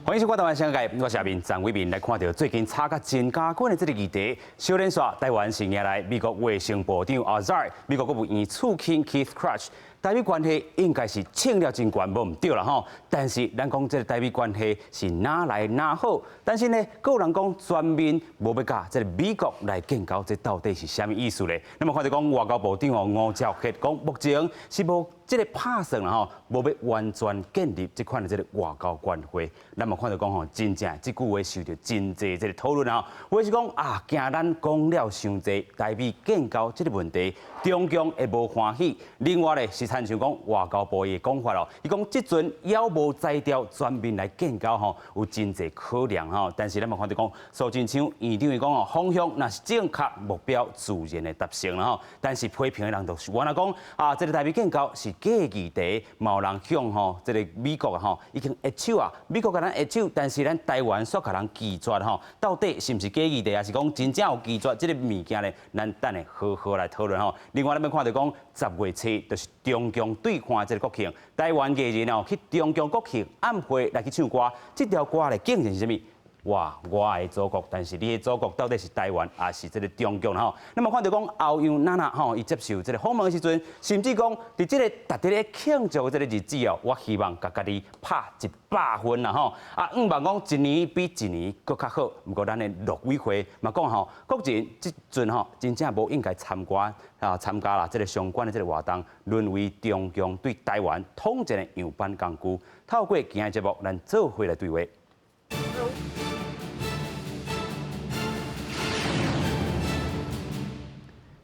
歡迎收看《台灣聲界》，我是阿明張偉民來看著最近炒甲真加滾的這個議題。小連紲台灣是迎來美國衛生部長阿扎爾，美國國務院次卿 Keith Krach，台美關係應該是衝了真懸，無毋對啦吼。但是咱講這個台美關係是哪來哪好？但是呢，閣有人講全面無欲佮這個美國來建交，這到底是啥物意思咧？那麼看著講外交部長哦吳釗燮講，目前是無這個拍算啦吼，無欲完全建立這款的這個外交關係。咱嘛看著講吼，真正這句話受著真濟這個討論啊。有的是講啊，驚咱講了傷濟，台美建交這個問題，中共會無歡喜。另外咧，是親像講外交部的講法咯，伊講這陣猶無才調全面來建交吼，有真濟可能吼。但是咱嘛看著講，蘇貞昌院長伊講哦，方向若是正確，目標自然會達成啦吼。但是批評的人就是原來講啊，這個台美建交是假議題，嘛有人向吼這個美國吼已經握手啊，美國共咱握手，但是咱台灣煞共人拒絕吼，到底是毋是假議題，還是講真正有拒絕這個物件咧？咱等下好好來討論吼。另外，咱欲看著講十月初就是中共對岸這個國慶，台灣藝人哦去中共國慶暗會來去唱歌，這條歌咧竟然是啥物？哇！我的祖國，但是你的祖國到底是台灣，還是這個中共吼？那麼看著講歐陽娜娜吼，伊接受這個訪問的時陣，甚至講佇這個特別咧慶祝這個日子哦，我希望共家己拍100分啦吼！啊，向望講一年比一年閣較好。毋過咱的陸委會嘛講吼，國人這陣吼真正無應該參加啊參加啦這個相關的這個活動，淪為中共對台灣統戰的樣板工具。透過今日節目，咱做伙來對話。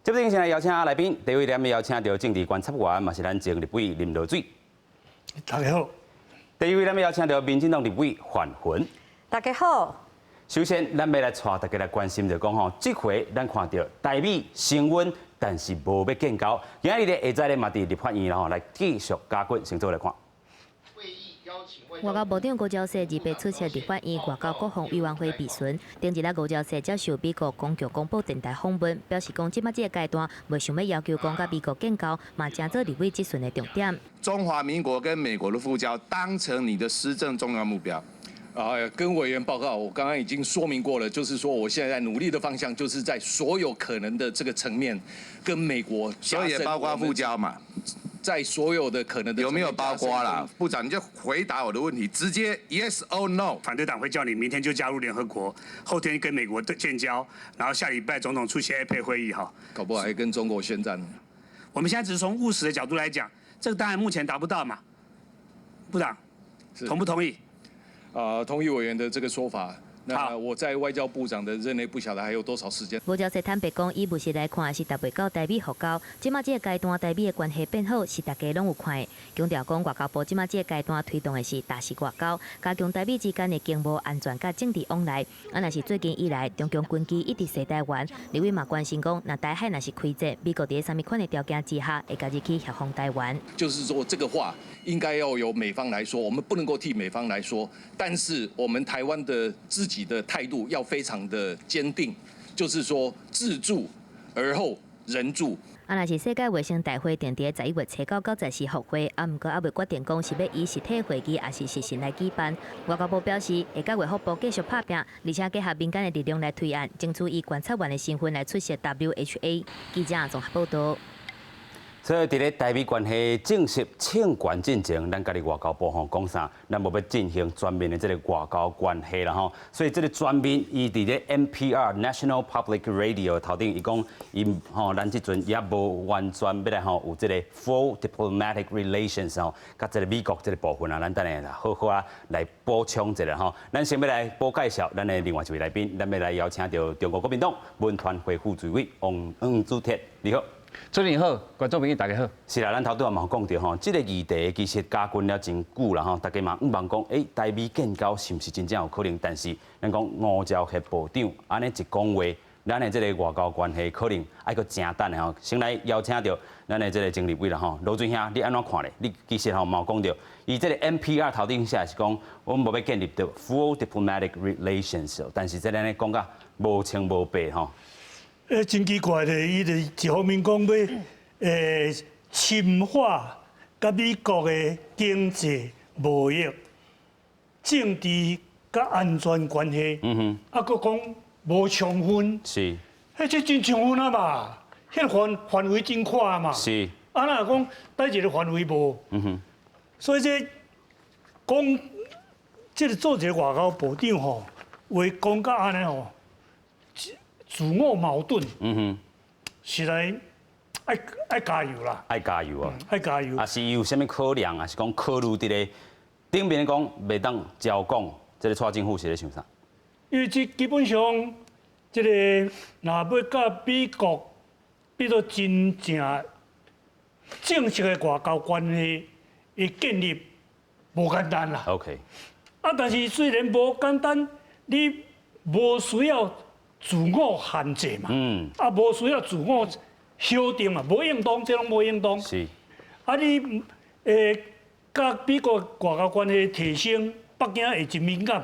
這邊先來邀請來賓，第一位咱們邀請著政治觀察員，嘛是咱前立委林濁水。大家好。第二位咱們邀請著民進黨立委范雲。大家好。首先，咱欲來帶大家來關心就講吼，這回咱看著台美升溫，但是無欲建交。今日咧下晝咧嘛佇立法院吼來繼續加滾，先做來看。外交部長吳釗燮二八出席立法院外交國防委員會備詢，頂一日吳釗燮接受美國公共廣播電臺訪問，表示講這擺這個階段，袂想欲要求講佮美國建交，嘛成做立委質詢的重點。中華民國跟美國的復交當成你的施政重要目標。啊，跟委員報告，我剛剛已經說明過了，就是說我現在在努力的方向，就是在所有可能的這個層面，跟美國，所以也包括復交嘛。在所有的可能的有沒有包括啦？部長，你就回答我的問題，直接 yes or no。反對黨會叫你明天就加入聯合國，後天跟美國建交，然後下禮拜總統出席 APEC 會議哈。搞不好還跟中國宣戰。我們現在只是從務實的角度來講，這個當然目前達不到嘛。部長，同不同意？啊，同意委員的這個說法。那我在外交部長的任內，不曉得還有多少時間。吳釗燮坦白講，以務實來看，是達袂到台美復交。這馬這個階段，台美的關係變好，是大家攏有看的。強調講，外交部這馬這個階段推動的是大事外交，加強台美之間的經貿安全佮政治往來。啊，若是最近以來，中共軍機一直襲台灣，立委嘛關心講，若台海若是開戰，美國佇啥物款的條件之下，會家己去協防台灣？就是說，這個話應該要由美方來說，我們不能夠替美方來說，但是我們台灣的自己的態度要非常的堅定，就是說自助而後人助。啊，若是世界衛生大會定佇11月初九到14復會，啊，毋過猶未決定講是欲以實體會議，抑是視訊來舉辦。外交部表示，會佮衛福部繼續拍拚，而且結合民間的力量來推案，爭取以觀察員的身份來出席 WHA。記者綜合報道。所以，佇咧台美關係正式衝懸進前，咱家己外交部吼講啥？咱無欲進行全面的這個外交關係啦吼。所以，這個全面，伊佇咧 NPR National Public Radio 頭頂，伊講伊吼，咱這陣猶無完全欲來吼有這個 full diplomatic relations 吼，佮這個美國這個部分啊，咱等下好好啊來補充一下吼。咱先欲來補介紹咱的另外一位來賓，咱欲來邀請著中國國民黨文傳會副主委王黃子鐵，你好。主持人好，觀眾朋友大家好。是啦，咱頭拄仔嘛講著吼，這個議題其實加滾了真久啦吼，大家嘛向望講，欸，台美建交是毋是真正有可能？但是咱講吳釗燮部長按呢一講話，咱的這個外交關係可能愛閣誠等的吼。先來邀請著咱的這個前立委啦吼，濁水兄，你按怎看咧？你其實吼嘛有講著，伊這個 NPR 頭頂寫是講，阮無欲建立著 full diplomatic relations，但是這個按呢講甲無清無白吼。欸，真奇怪咧！伊就一方面講欲深化佮美國的經濟貿易、政治佮安全關係，啊，閣講無充分，彼這真充分啊嘛，彼個範圍真闊嘛，啊，若講佗一個範圍無，所以這講這個做一個外交部長吼，話講甲按呢吼，自我矛盾，實在愛加油啦，愛加油啊，愛加油。啊是有啥物考量，還是講考慮佇咧頂面講袂當照講，這個蔡政府是咧想啥？因為這基本上，這個若欲佮美國變做真正正式的外交關係的建立，無簡單啦。 啊，但是雖然無簡單，你無需要自我限制嘛。啊，無需要自我否定嘛，無應當，這攏無應當。啊，你佮美國外交關係提升，北京會真敏感。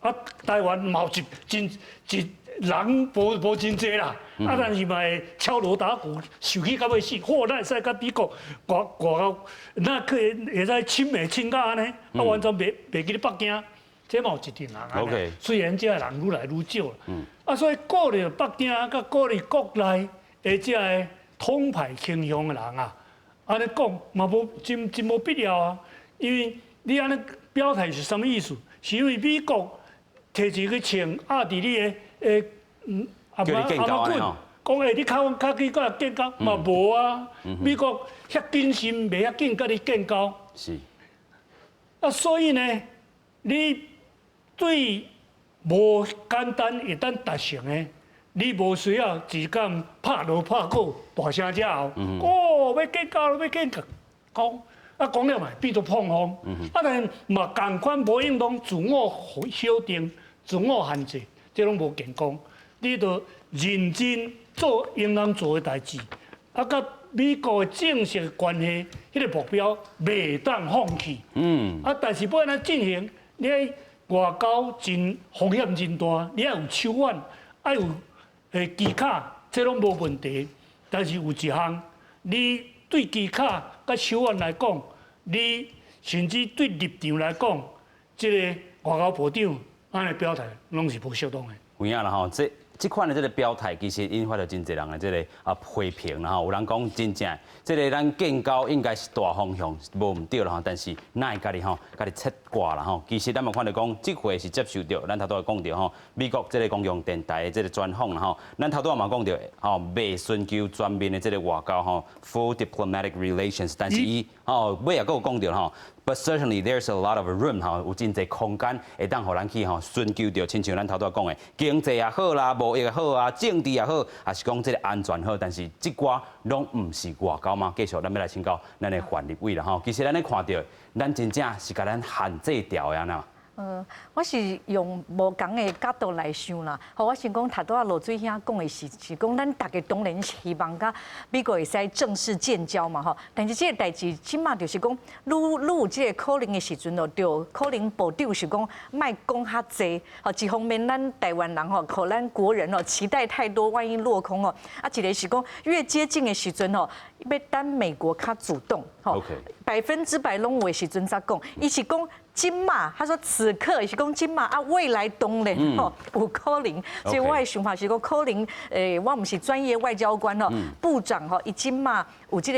啊，台灣嘛有一真一人無真濟啦。啊，但是嘛會敲鑼打鼓，受氣到欲死。好，咱會使佮美國外交，那可會使親美親到按呢？啊，完全袂記咧北京，這嘛有一陣人按呢。雖然這个人愈來愈少。啊，所以顧慮北京佮顧慮國內的這个統派傾向的人啊，按呢講嘛無真真無必要啊。因為你按呢表態是啥物意思？是因為美國提一個槍壓佇你的阿叫你建交按呢吼。講欸，你較較去佮建交嘛無啊？美國遐謹慎，袂遐緊佮你建交。啊，所以呢，你對無簡單會當達成的，你無需要只講拍鑼拍鼓大聲遮吼。哦，欲建交欲建交，講啊講了嘛變做膨風。啊，但嘛仝款無應當自我否定、自我限制，這攏無健康。你著認真做應當做的代誌，啊，佮美國的正式關係，彼個目標袂當放棄。啊，但是欲按怎進行，你愛外交真風險真大，你愛有手腕，愛有技巧，這攏無問題。但是有一項，你對技巧佮手腕來講，你甚至對立場來講，這個外交部長按呢表態，攏是無適當的。有影啦吼，這款的這個表態，其實引發著真濟人的這個批評啦吼。有人講真正，這個咱建交應該是大方向，無毋對啦吼。但是哪會家己吼，家己切割啦吼。其實咱嘛看著講，這回是接受著咱頭拄仔講著吼，美國這個公共電台的這個專訪啦吼。咱頭拄仔嘛講著吼，袂尋求全面的這個外交吼，full diplomatic relations。但是伊吼尾也閣有講著吼。But certainly there's a lot of room 吼，有真濟空間會當予咱去吼尋求著，親像咱頭拄仔講的經濟也好啦，貿易也好啊，政治也好，抑是講這個安全好，但是這寡攏毋是外交嘛。繼續，咱欲來請教咱的范立偉啦吼。其實咱咧看著，咱真正是共咱限制牢的按呢？我是用無仝的角度來想啦。吼，我想講，頭拄仔羅水兄講的是講，咱大家當然是希望佮美國會使正式建交嘛，吼。但是這個代誌，這馬就是講，愈愈有這個可能的時陣咯，就可能部長是講，莫講較濟。吼，一方面咱台灣人吼，予咱國人哦期待太多，萬一落空哦。啊，一個是講越接近的時陣吼，欲等美國較主動，吼，100%攏有的時陣才講。伊是講。這馬，他說此刻是講這馬啊，未來當然吼有可能，所以我的想法是講可能，我毋是專業外交官哦，部長吼，伊這馬有這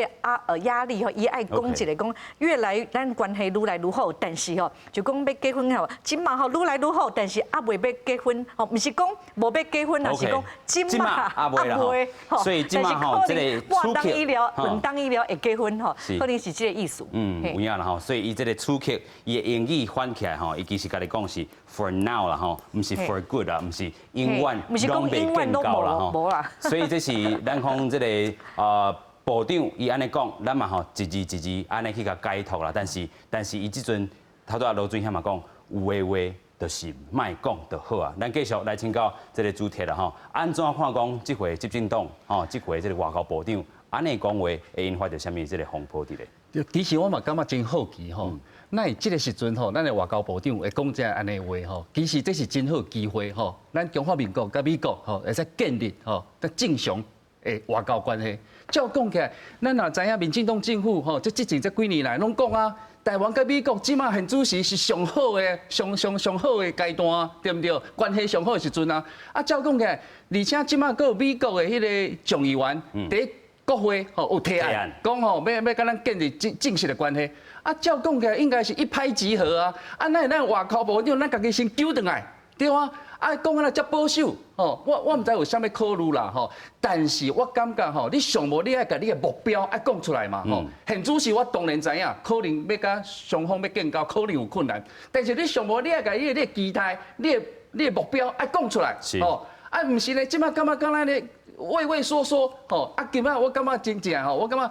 個壓力吼，伊愛講一個講越來咱關係愈來愈好，但是吼就講欲結婚吼，這馬吼愈來愈好，但是猶未欲結婚吼，毋是講無欲結婚，而是講這馬猶未，所以這馬吼這個半當醫療，兩當醫療會結婚吼，可能是這個意思。嗯，有影啦吼，所以伊這個此刻伊的英語翻起來吼，伊其實共你講是 for now 啦吼，毋是 for good 啦，毋是永遠攏袂建交啦吼。所以這是咱講這個部長伊按呢講，咱嘛吼一字一字按呢去共解讀啦。但是伊這陣頭拄仔羅俊兄嘛講，有的話就是莫講就好啊。咱繼續來請教這個主題啦吼，按怎看講這回執政黨吼，這回這個外交部長按呢講話會引發著啥物這個風波佇咧？其實我嘛感覺真好奇吼，哪會這個時陣吼，咱的外交部長會講這按呢話吼，其實這是真好機會吼，咱中華民國佮美國吼會使建立吼正常的外交關係。照講起來，咱若知影民進黨政府吼，這執政這幾年來攏講啊，台灣佮美國這馬現此時是上好的、上上上好的階段，對毋對？關係上好的時陣啊！啊，照講起來，而且這馬閣有美國的彼个眾議員佇國會吼有提案，講吼欲欲佮咱建立正正式的關係。啊，照講起來應該是一拍即合啊！啊，咱咱外交部長，咱家己先糾轉來，對啊？啊，講啊遮保守，吼，我毋知有啥物考慮啦，吼。但是我感覺吼，你上無你愛共你的目標愛講出來嘛，吼。現此時我當然知影，可能欲佮雙方欲建交，可能有困難。但是你上無你愛共你的期待，你的目標愛講出來，吼。啊，毋是咧，這馬感覺敢若咧畏畏縮縮，吼。啊，今仔我感覺真正吼，我感覺，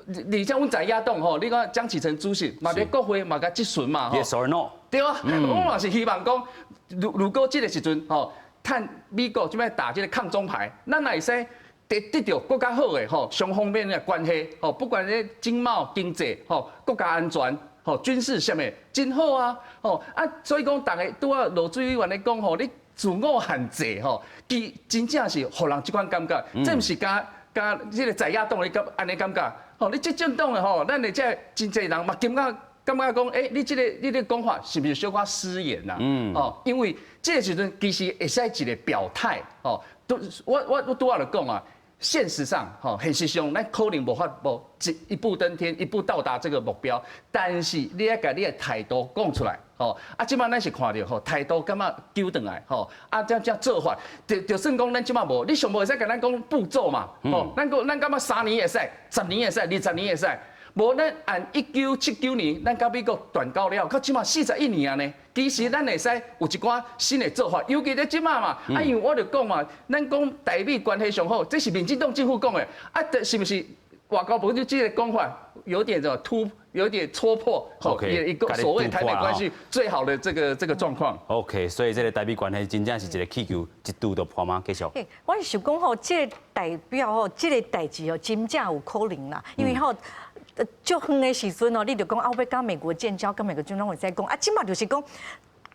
而且阮在野黨吼，你看江啟臣主席嘛，佇國會嘛共質詢嘛，吼。Yes or no？對啊，我嘛是希望講，如果這个時陣吼，趁美國這擺打這个抗中牌，咱會使得著閣較好的吼，雙方面的關係吼，不管咧經貿、經濟吼，國家安全吼，軍事啥物，真好啊！吼啊，所以講，逐家拄仔羅水委員咧講吼，你自我限制吼，其真正是予人這款感覺，這毋是佮佮這个在野黨的感按呢感覺，吼，你執政黨的吼，咱的這真濟人嘛感覺。感覺講，欸，你這个講法是毋是小可失言啊？哦，因為這个時陣其實會使一个表態，哦，拄我拄仔就講啊，現實上，吼，現實上，咱可能無法無一步登天，一步到達這個目標，但是你愛共你的態度講出來，吼，啊，這馬咱是看著吼，態度感覺糾轉來，吼，啊，這做法，就算講咱這馬無，你上無會使共咱講步驟嘛，吼，咱講咱感覺3年會使，10年會使，20年會使。無咱按1979年，咱佮美國斷交了，到這馬41年啊呢。其實咱會使有一寡新的做法，尤其咧這馬嘛，啊，因為我就講嘛，咱講台美關係上好，這是民進黨政府講的，啊，是毋是外交部就這个講法有點這突，有點戳破，一個所謂台美關係最好的這個狀況。 OK，所以這个台美關係真正是一个氣球，一拄就破嗎？繼續。我是想講吼，這个代表吼，這个代誌哦，真正有可能啦，因為吼。足遠的時陣哦，你就講啊，欲佮美國建交，佮美國總統會使講啊，這馬就是講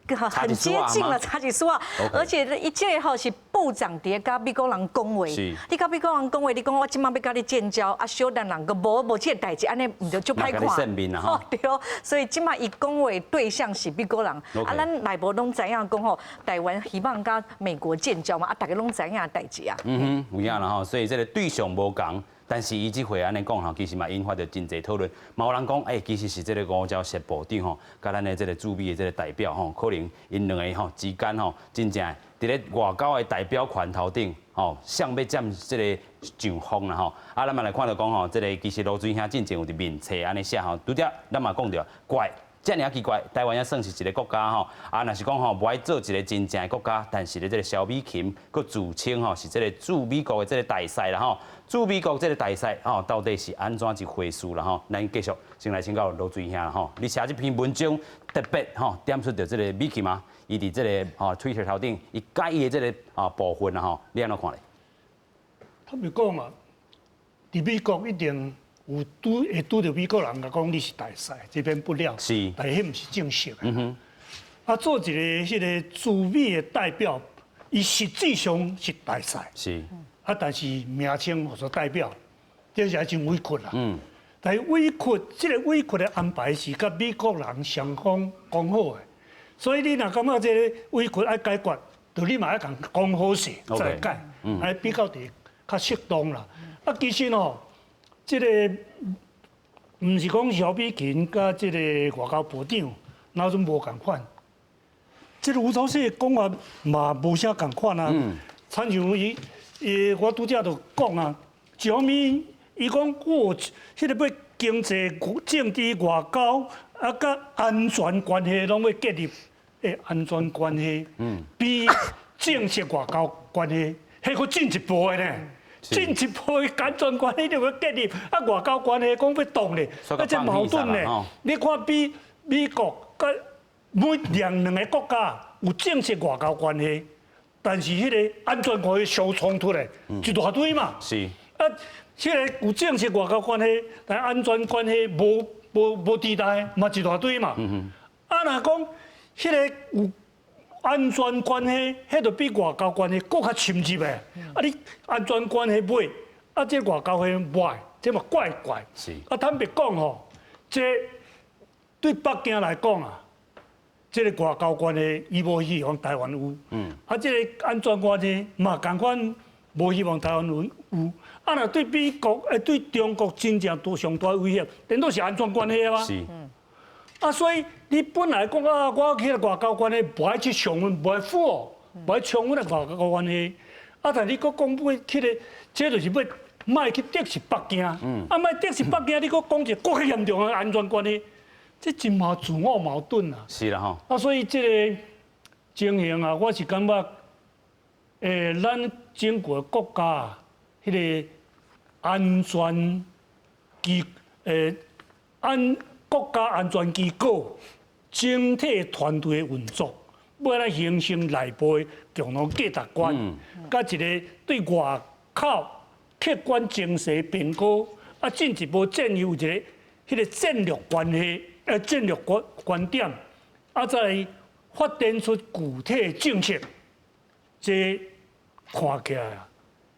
很接近了，差一絲仔，而且伊這个吼是部長佇咧佮美國人講話，你佮美國人講話，你講我這馬欲佮你建交，啊，小等人閣無無這个代誌，按呢毋著足歹看。對，所以這馬伊講話對象是美國人，啊，咱內部攏知影講吼，台灣希望佮美國建交嘛，啊，逐家攏知影代誌啊。嗯哼，有影啦吼，所以這个對象無仝。但是伊這回按呢講吼，其實嘛引發著真濟討論。嘛有人講，欸，其實是這个吳釗燮部長吼，佮咱的這个駐美的這个代表吼，可能𪜶兩个吼之間吼，真正佇咧外交的代表權頭頂吼，誰欲佔這个上風啦吼。啊，咱嘛來看著講吼，這个其實盧水兄進前有佇面冊按呢寫吼，拄才咱嘛講著怪。遮爾奇怪，台灣也算是一个國家吼，啊，若是講吼，無愛做一个真正的國家，但是咧，這个蕭美琴閣自稱吼是這个駐美國的這个大使啦吼，駐美國這个大使吼，到底是按怎一回事啦吼？咱繼續先來請教盧水兄吼，你寫這篇文章特別吼點出著這个美琴嘛，伊佇這个吼 Twitter 頭頂，伊佮意的這个啊部分啦吼，你按怎看咧？坦白講啊，佇美國一定有拄會拄著美國人共講你是大使，這邊不了，但是彼毋是正式的。啊，做一个彼个駐美的代表，伊實際上是大使。啊，但是名稱號做代表，這是真委屈啦。但是委屈，這个委屈的安排是佮美國人雙方講好的，所以你若感覺這个委屈愛解決，就你嘛愛共講好勢再解，按呢比較佇較適當啦。啊，其實吼，這个毋是講蕭美琴佮這个外交部長哪陣無仝款，這个吳釗燮講法嘛無啥仝款啊。親像伊，伊我拄才就講啊，一方面伊講我彼个欲經濟、政治、外交啊，佮安全關係攏欲建立，欸，安全關係，比正式外交關係，彼閣進一步的呢。進一步的安全關係你欲建立，啊外交關係講欲斷咧，啊這矛盾呢？你看比美國佮每兩個國家有正式外交關係，但是彼个安全關係相衝突的，一大堆嘛。啊，彼个有正式外交關係，但安全關係無佇內，嘛一大堆嘛。啊，若講彼个有安全關係，彼就比外交關係閣較深入的。啊，你安全關係袂，啊，這外交關係袂，這嘛怪怪。啊，坦白講吼，這對北京來講啊，這個外交關係伊無希望台灣有，啊，這個安全關係嘛仝款無希望台灣有有。啊，若對美國對中國真正大上大威脅，顛倒是安全關係啊嘛。啊，所以你本來講啊，我去外交關係無愛去上阮，無愛負，無愛衝阮的外交關係。啊，但你閣講欲彼個，這就是欲莫去得罪北京。啊，莫得罪北京，你閣講一個閣較嚴重的安全關係，這真嘛自我矛盾啊。是啦吼。啊，所以這個情形啊，我是感覺，咱整個國家啊，彼個安全機，國家安全機構整體團隊的運作，欲按怎形成內部的共同價值觀，佮一個對外口客觀情勢評估，啊，進一步建立有一個彼個戰略關係，戰略觀觀點，啊，再發展出具體政策，這看起來啊，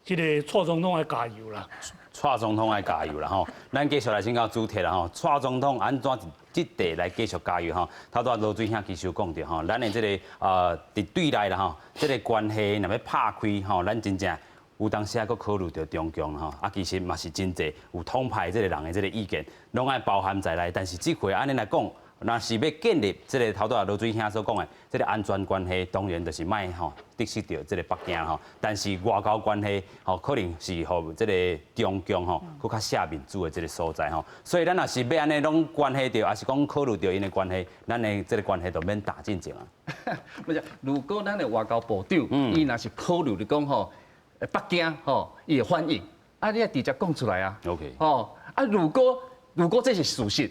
這個蔡總統愛加油啦！蔡總統愛加油啦吼！咱繼續來進到主題啦吼。蔡總統按怎這塊來繼續加油吼？頭拄羅水兄其實有講著吼，咱的這個佇對內啦吼，這個關係若欲拍開吼，咱真正有當時還閣考慮著中共吼，啊，其實嘛是真濟有統派這個人的這個意見，攏愛包含在內。但是這回按呢來講，若是欲建立這個頭拄仔羅水兄所講的這個安全關係，當然就是莫吼得失著這個北京吼。但是外交關係吼，可能是予這個中共吼，閣較下面子的這個所在吼。所以咱若是欲按呢攏關係著，抑是講考慮著𪜶的關係，咱的這個關係就免打進前啊。毋是，如果咱的外交部長，伊若是考慮著講吼，北京吼，伊會反應，啊，你愛直接講出來啊。 吼，啊，如果這是事實。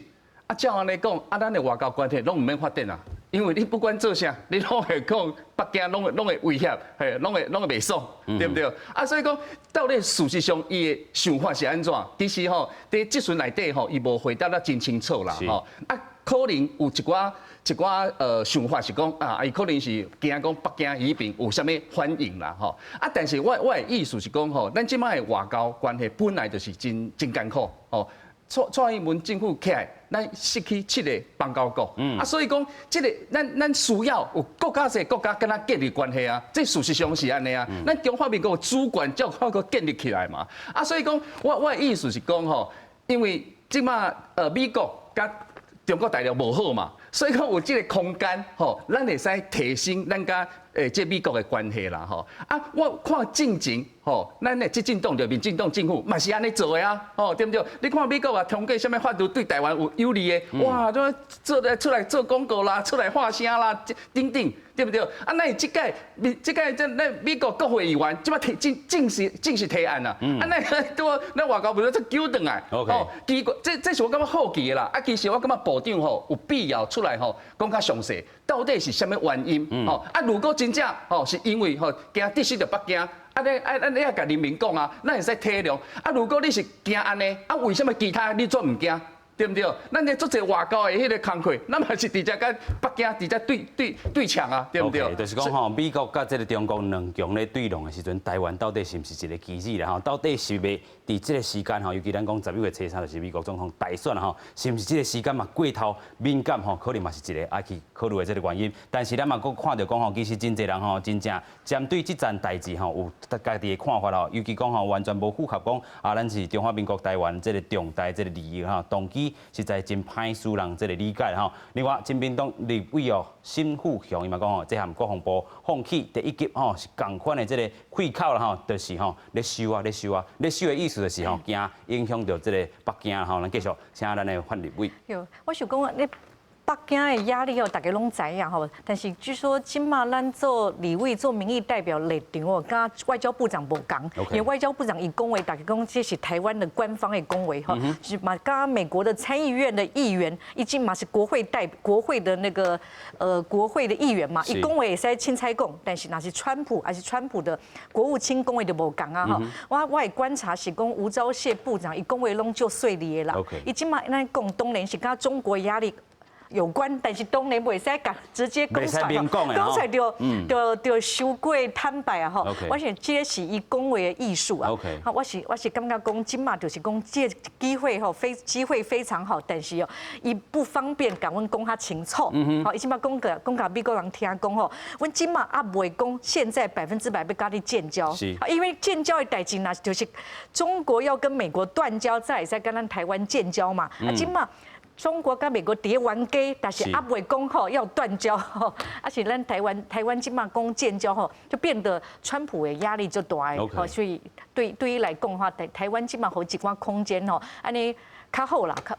啊，照按呢講，啊，咱的外交關係攏毋免發展啊，因為你不管做啥，你攏會講北京攏會威脅，嘿，攏會袂爽，對毋對？啊，所以講到底事實上伊的想法是按怎？其實吼，佇質詢內底吼，伊無回答得真清楚啦，吼。啊，可能有一寡一寡想法是講啊，伊可能是驚講北京彼邊有啥物反應啦，吼。啊，但是我的意思是講吼，咱這擺的外交關係本來就是真真艱苦，吼。蔡英文政府起來，咱失去七個邦交國，啊，所以講這個咱需要有閣較濟國家佮咱建立關係啊，這事實上是按呢啊，咱中華民國主權才有法度建立起來嘛，啊，所以講我的意思是講吼，因為這擺美國佮中國大陸無好嘛，所以講有這個空間吼，咱會使提升咱佮這美國的關係啦吼。啊，我看進前吼，咱的執政黨就民進黨政府嘛是按呢做的啊，吼，對毋對？你看美國啊，通過啥物法律對台灣有有利的，哇，都做來出來做廣告啦，出來發聲啦，等等，對毋對？啊，咱這屆這屆這咱美國國會議員這擺提正式提案啊，啊，咱拄咱外交部長才揪轉來，哦，奇怪，這是我感覺好奇的啦。啊，其實我感覺部長吼有必要出來吼講較詳細，到底是啥物原因？吼，啊，如果真正吼是因為吼驚得失著北京，啊你啊你愛共人民講啊，咱會使體諒。啊，如果你是驚按呢，啊為啥物其他你煞毋驚？對毋對？咱咧做濟外交的彼個工課，咱嘛是直接佮北京直接對嗆啊，對毋對？ Okay, 就是講吼，美國佮這個中國兩強咧對挵的時陣，台灣到底是毋是一個棋子啦？吼，到底是欲佇這個時間吼，尤其咱講11月初3就是美國總統大選吼，是毋是這個時間嘛過頭敏感吼？可能嘛是一個愛去考慮的這個原因。但是咱嘛閣看著講吼，其實真濟人吼，真正針對這件代誌吼，有家己的看法咯。尤其講吼，完全無符合講啊，咱是中華民國台灣這個重大這個利益吼，動機實在真歹使人這個理解吼。另外，親民黨立委哦，沈富雄伊嘛講吼，這項國防部放棄第一級吼是仝款的這個氣口啦吼，就是吼咧收啊咧收啊，咧收的意思就是吼驚影響著這個北京吼。咱繼續請咱的范立委。有，我想講你北京的壓力哦，大家攏知影吼。但是據說這馬咱做立委做民意代表立場哦，佮外交部長無仝，因為外交部長伊講話，大家講這是台灣的官方的講話吼，是嘛？佮美國的參議院的議員，已經嘛是國會的那個國會的議員嘛，伊講話會使凊彩講，但是若是川普還是川普的國務卿講話就無仝啊吼。我的觀察是講吳釗燮部長伊講話攏足細膩的啦，伊這馬咱講當然是佮中國壓力。有關，但是當然袂使講直接講出來，講出來就傷過坦白啊！吼，我想這個是伊講話的藝術啊。我是感覺講，這馬就是講這個機會吼，非機會非常好，但是哦，伊不方便共阮講較清楚。好，伊這馬講個講共美國人聽講吼，阮這馬猶未講，現在100%欲佮你建交，因為建交的代誌若就是中國要跟美國斷交，才會使佮咱台灣建交嘛。啊，這馬中國佮美國佇咧冤家，但是猶未講吼要斷交吼，啊是咱台灣這馬講建交吼，就變得川普的壓力就大吼，所以對伊來講的話，台灣這馬予一寡空間吼，按呢較好啦，較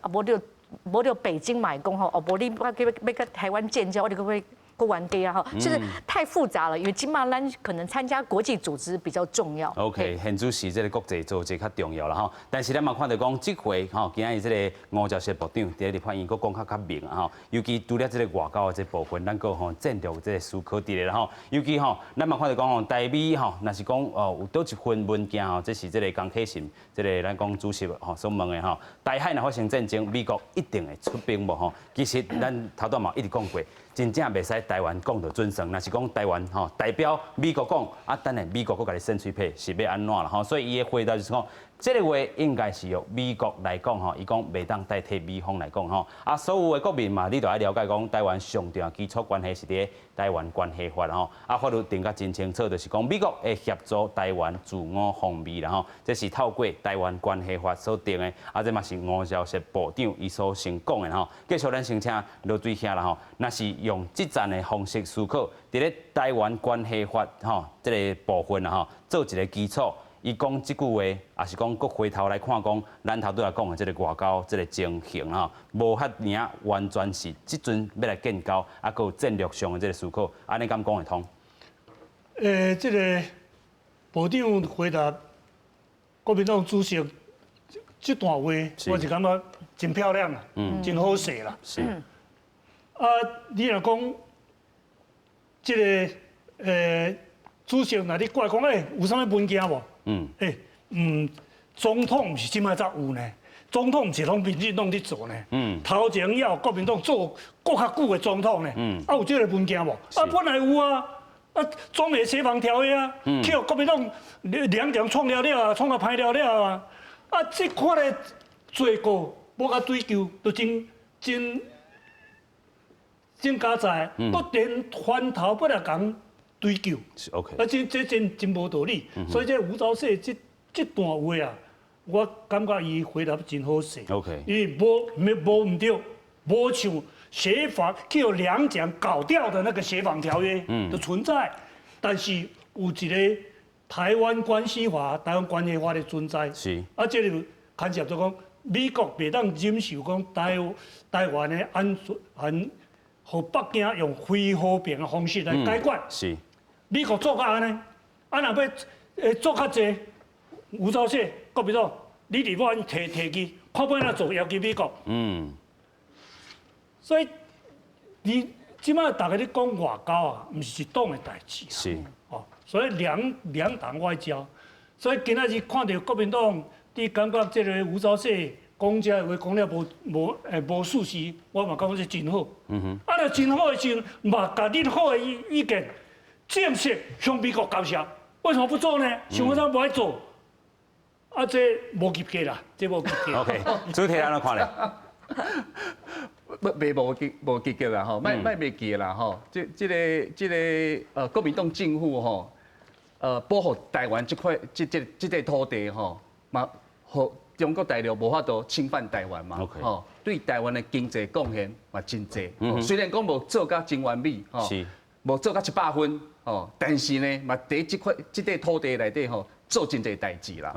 無就北京嘛會講吼，哦，無你我欲佮台灣建交，我就閣閣冤家啊吼，就是太複雜了，因為這馬咱可能參加國際組織比較重要。 OK，現主時這個國際組織較重要啦吼，但是咱嘛看著講，這回吼，今仔日這個吳釗燮部長佇咧立法院閣講較較明啊吼，尤其除了這個外交的這部分，咱閣吼戰略這個思考佇咧啦吼，尤其吼，咱嘛看著講吼，台美吼，若是講哦有佗一份文件吼，這是這個江啟臣這個咱講主席吼所問的吼，台海若發生戰爭，美國一定會出兵無吼？其實咱頭拄嘛一直講過。真正袂使台灣講就準算，若是講台灣吼代表美國講，啊等下美國閣共你扇喙皮，是欲按怎啦吼？所以伊的回答就是講，這個話應該是由美國來講吼，伊講袂當代替美方來講吼。啊，所有的國民嘛，你著愛了解講，台灣上重要基礎關係是佇咧台灣關係法吼。啊，法律定甲真清楚，就是講美國會協助台灣自我防衛啦吼。這是透過台灣關係法所定的，啊，這嘛是吳釗燮部長伊所先講的吼。繼續咱先請羅水兄啦吼，若是用這層的方式思考，佇咧台灣關係法吼這個部分啦吼，做一個基礎。伊講這句話，也是講閣回頭來看講，咱頭拄仔講的這個外交這個情形吼，無遐爾仔完全是這陣欲來建交，啊，閣有戰略上的這個思考，按呢敢講會通？這個部長回答國民黨主席這段話，我是感覺真漂亮啊，真好勢啦。啊，你若講這個主席，若你過來講，有啥物文件無？總統毋是這擺才有呢，總統毋是攏民進黨佇做呢。頭前也有國民黨做閣較久的總統呢。啊，有這個文件無？啊，本來有啊。啊，中美協防條約啊，去予國民黨兩蔣創了了啊，創甲歹了了啊。啊，這款的罪過無共追究，都真真真佳哉，閣連翻頭欲來共追究。啊，這真真無道理。所以這吳釗燮這段話啊，我感覺伊回答真好勢。 因為無沒無毋對，無像協防去予兩蔣搞掉的那個協防條約的存在，但是有一個台灣關係法、台灣關係法的存在。啊，這個牽涉到講美國袂當忍受講台灣的安全，予北京用非和平的方式來解決。美國做甲按呢，啊若欲做較濟，吳釗燮國民黨，你立法院提提去，看欲按怎做，要求美國。所以你這擺大家咧講外交啊，毋是一黨的代誌。哦，所以兩黨外交，所以今仔日看著國民黨，你感覺這個吳釗燮講這話講了無事實，我嘛感覺這真好。啊，若真好的時陣，嘛共恁好的意見正式向美國交涉，為什麼不做呢？想啥無愛做？啊，這無及格啦，這無及格。 OK，主題按怎看咧？不，袂無及格啦吼，莫莫袂記啦吼。這個國民黨政府吼，保護台灣這塊這塊土地吼，嘛，予中國大陸無法度侵犯台灣嘛，吼，對台灣的經濟貢獻嘛真濟。雖然講無做甲真完美，吼，無做甲100分，吼，但是呢，嘛佇這塊土地內底吼，做真濟代誌啦。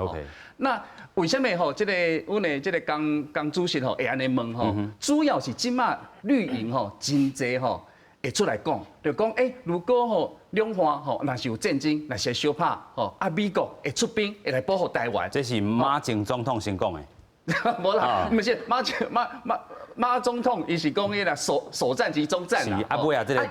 那為啥物吼？這個阮的這個江江主席吼會按呢問吼？主要是這馬綠營吼真濟吼會出來講，就講如果吼兩岸吼若是有戰爭，若是相拍吼，啊美國會出兵會來保護台灣。這是馬前總統先講的。無啦，毋是馬總統，伊是講彼個首首戰即終戰啦。啊，尾啊，這個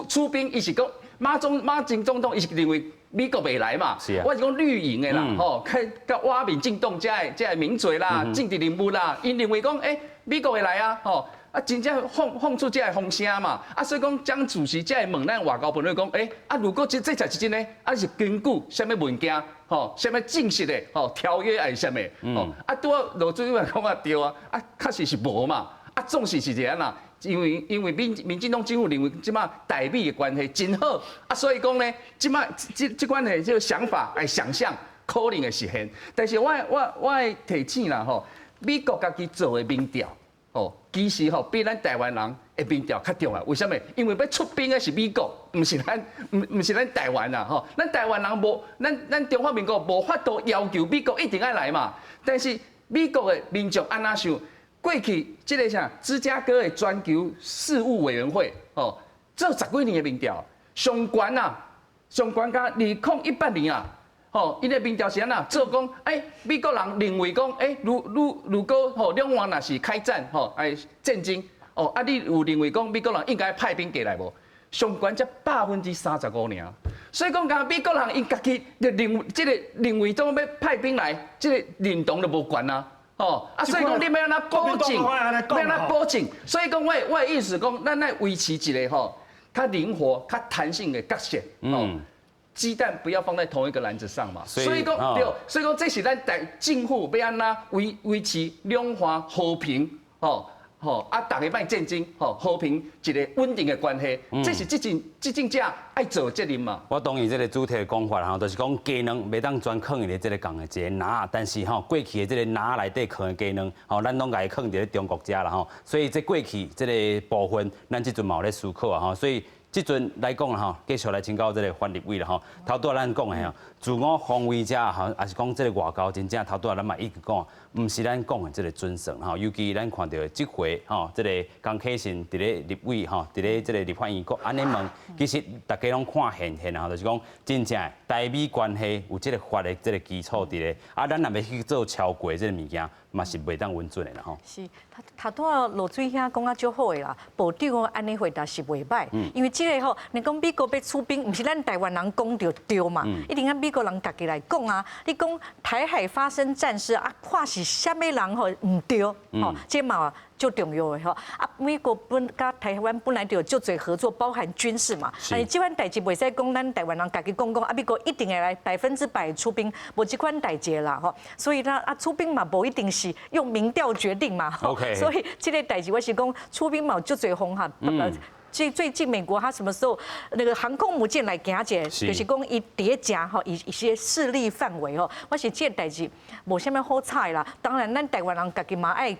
出兵，伊是講馬前總統，伊是認為美國袂來嘛。我是講綠營的啦，吼，佮倚民進黨這的名嘴啦、政治人物啦，𪜶認為講，美國會來啊，吼，啊，真正放出這个風聲嘛，啊，所以講江主席才會問咱外交部長講，欸，啊，如果這才是真的，啊是根據啥物文件，吼，啥物正式的，吼，條約還是啥物，吼，啊，拄仔羅主任講啊對啊，啊，確實是無嘛，啊，總是是這樣啦，因為民進黨政府認為這馬台美的關係真好，啊，所以講呢，這馬這款的這个想法來想象可能會實現，但是我會提醒啦，吼，美國家己做的民調。哦，其實吼比咱台灣人的民調較重要。為啥物？因為欲出兵的是美國，毋是咱，毋是咱台灣啊！吼，咱台灣人無，咱中華民國無法度要求美國一定愛來嘛。但是美國的民眾按怎想？過去這个啥芝加哥的全球事務委員會，哦，做十幾年的民調，上懸啊，上懸到2018年啊。吼，𪜶的民調是按怎做講？欸，美國人認為講，欸，如果吼兩岸若是開戰，吼，欸戰爭，哦，啊，你有認為講美國人應該派兵過來無？上懸才35%爾，所以講，敢美國人𪜶家己就認為這个認為講欲派兵來，這个認同就無懸啊。哦，啊，所以講你欲按怎保證，欲按怎保證？所以講，我的意思講，咱愛維持一个吼較靈活、較彈性的角色，哦。雞蛋不要放在同一個籃子上嘛，所以講對，所以講這是咱台政府欲按怎維持兩岸和平，吼吼啊，逐家莫戰爭，吼和平一个穩定的關係，這是執政者愛做的責任嘛。我同意這个主題的講法吼，就是講雞卵袂當全囥佇咧這个仝的一个籃，但是吼過去的這个籃內底囥的雞卵，吼咱攏共伊囥佇咧中國遮啦吼，所以這過去這个部分，咱這陣嘛有咧思考啊吼，所以。這陣來講吼，繼續來請教這个范立偉啦吼。頭拄仔咱講的吼，自我防衛者吼，抑是講這个外交真正頭拄仔咱嘛一直講，毋是咱講的這个準算吼。尤其咱看著這回吼，這个江啟臣佇咧立委吼，佇咧這个立法院閣按呢問，其實大家攏看現現吼，就是講真正台美關係有這个法的這个基礎佇咧，啊，咱若欲去做超過這个物件，嘛是袂當穩準的啦吼。是，頭拄仔羅水兄講啊足好的啦，部長按呢回答是袂䆀，因為這个吼，你講美國欲出兵，毋是咱台灣人講就對嘛，一定愛美國人家己來講啊。你講台海發生戰事啊，看是啥物人吼毋對，吼，這嘛足重要的吼。啊，美國本佮台灣本來就有足濟合作，包含軍事嘛。但是這款代誌袂使講咱台灣人家己講講，啊，美國一定會來100%出兵，無這款代誌啦吼。所以呢，啊，出兵嘛，無一定是用民調決定嘛。 所以這个代誌我是講出兵嘛，足濟方法。最近美國他什麼時候那個航空母艦來行者，就是講伊佇咧遮吼，一些勢力範圍吼，我是這个代誌無啥物好猜啦。當然，咱台灣人家己嘛愛。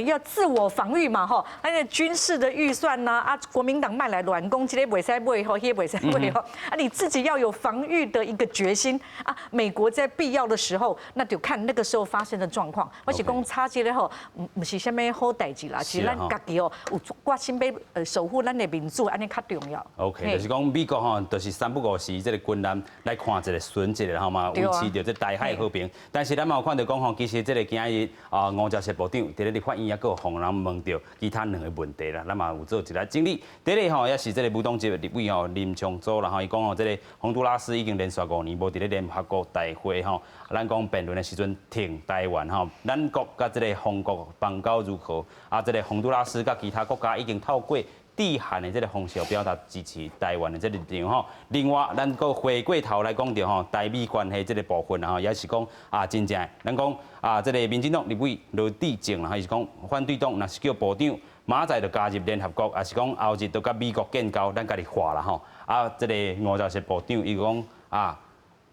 要自我防禦嘛，吼，那個軍事的預算呐，啊，國民黨莫來亂講，這个袂使買吼，彼个袂使買吼，啊，你自己要有防禦的一個決心啊。美國在必要的時候，那就看那個時候發生的狀況。我是講差這个吼，毋是啥物好代誌啦，是咱家己哦，有決心欲守護咱的民主，按呢較重要。 OK，就是講美國吼，就是三不五時這个軍艦來看一下巡一下吼嘛，維持著這台海和平。但是咱嘛有看著講吼，其實這个今日啊，吳釗燮部長佇咧立法院抑閣有予人問著其他兩个問題啦，咱嘛有做一個整理。第一个吼，也是這个無黨籍立委吼林昶佐啦吼，伊講吼，這个洪都拉斯已經連續5年無佇咧聯合國大會吼，咱講辯論的時陣挺台灣吼，咱國佮這个方國邦交如何？啊，這个洪都拉斯佮其他國家已經透過致函的這个方式表達支持台灣的這个立場吼。另外，咱閣回過頭來講著吼，台美關係這个部分吼，也是講啊，真正咱講啊，這个民進黨立委羅致政啦，伊是講反對黨若是叫部長明仔載就加入聯合國，抑是講後日就佮美國建交，咱家己畫啦吼。啊，這个吳釗燮部長伊講啊，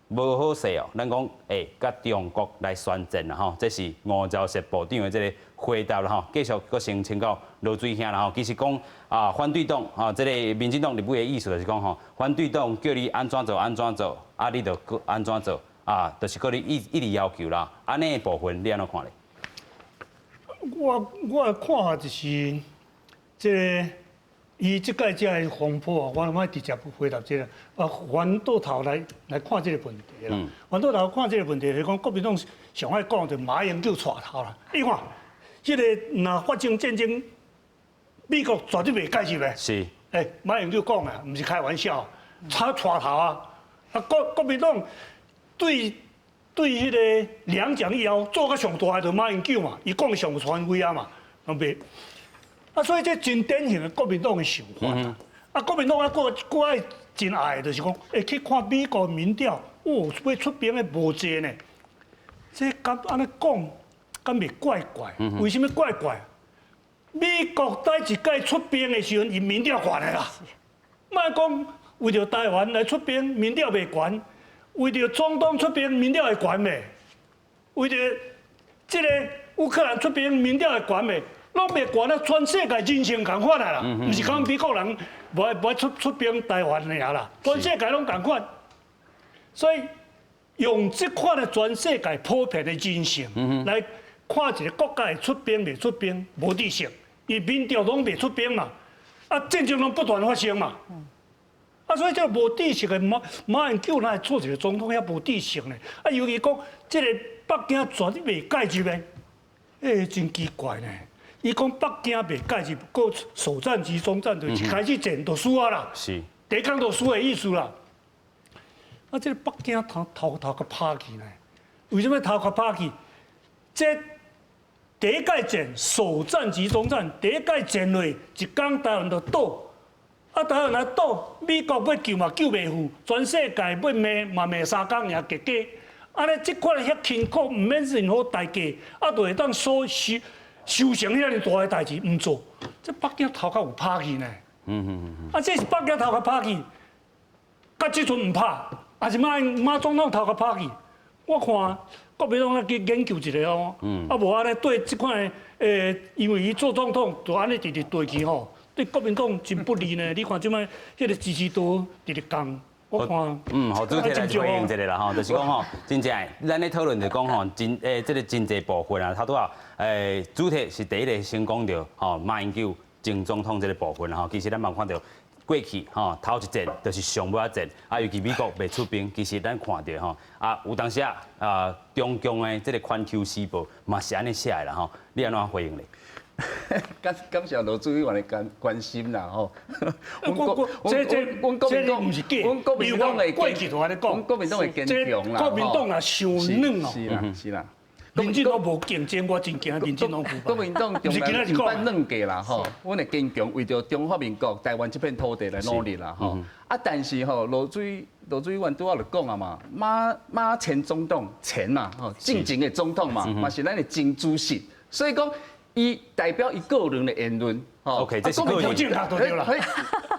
無好勢哦，咱講會佮中國來宣戰啦吼，這是吳釗燮部長的這个回答啦吼。繼續閣先請教羅水兄啦吼，其實講啊，反對黨啊，這个民進黨立委的意思就是講吼，反對黨叫你按怎做按怎做，啊，你就閣按怎做，啊，就是閣你一直要求啦。按呢部分你按怎看咧？我的看法就是，這个伊這擺這个風波啊，我攏愛直接回答這个，啊，反倒頭來看這个問題啦。反倒頭看這个問題，就是講國民黨上愛講就馬英九帶頭啦。你看，這个若發生戰爭，美國絕對袂介入的。欸，馬英九講的，毋是開玩笑，他帶頭啊。啊，國民黨對彼个兩蔣以後做甲上大的就馬英九嘛，伊講上權威啊嘛，攏袂。啊，所以這真典型的國民黨的想法啊！啊，國民黨啊，閣閣愛真愛的就是講，會去看美國民調，哦，欲出兵的無濟呢。這敢按呢講，敢袂怪怪？為什麼怪怪？美國第一擺出兵的時陣，伊民調懸的啦。莫講為著台灣來出兵，民調袂懸；為著中東出兵，民調會懸袂？為著這个烏克蘭出兵，民調會懸袂？攏袂懸啊！全世界人性仝款啊啦，毋是講美國人無愛無愛出兵台灣爾啦，全世界攏仝款。所以用這款的全世界普遍的人性來看一个國家會出兵袂出兵，無知識，伊民調攏袂出兵嘛，啊戰爭攏不斷發生嘛。啊，所以這个無知識的馬英九哪會做一个總統遐無知識呢？啊，尤其講這个北京絕對袂介入的，欸，真奇怪呢。伊講北京袂介入，閣首戰即終戰，就是開始戰就輸啊啦。第一工就輸的意思啦。啊，這个北京頭頭頭殼拍去呢？為什麼頭殼拍去？這第一擺戰首戰即終戰，第一擺戰落一工台灣就倒，啊台灣若倒，美國欲救嘛救袂赴，全世界欲罵嘛罵三工爾，結果，按呢這款遐辛苦，毋免任何代價，啊，就會當收收收成遐爾大的代誌，毋做，這北京頭殼有拍去呢。啊，這是北京頭殼拍去，佮這陣毋拍，抑是馬馬總統頭殼拍去？我看國民黨愛去研究一下哦。啊，無按呢對這款的，因為伊做總統就按呢直直對去吼，對國民黨真不利呢。你看這擺彼个支持度直直降，我看。嗯，好，主題來回應一下啦吼，就是講吼，真正咱咧討論就講吼，真這个真濟部分啊，頭拄仔主題是第一个先講著吼馬英九前總統這个部分吼，其實咱嘛看著過去吼頭一戰就是上尾仔戰，啊尤其美國袂出兵，其實咱看著吼啊有當時啊啊中共的這个環球時報嘛是按呢寫的啦吼，你按怎回應咧？感感謝羅主委員的關關心啦吼。我這這這毋是假，阮國民黨的過去就按呢講，阮國民黨的堅強啦。國民黨若傷軟哦。是啦是啦。民進黨無競爭，我真驚民進黨腐敗。國民黨從來毋捌軟過啦吼，阮會堅強，為著中華民國台灣這片土地來努力啦吼。啊，但是吼，羅主委員拄仔就講啊嘛，馬馬前總統前嘛吼，進前的總統嘛，嘛是咱的前主席，所以講伊代表伊個人的言論。 OK，這是個人。對啦。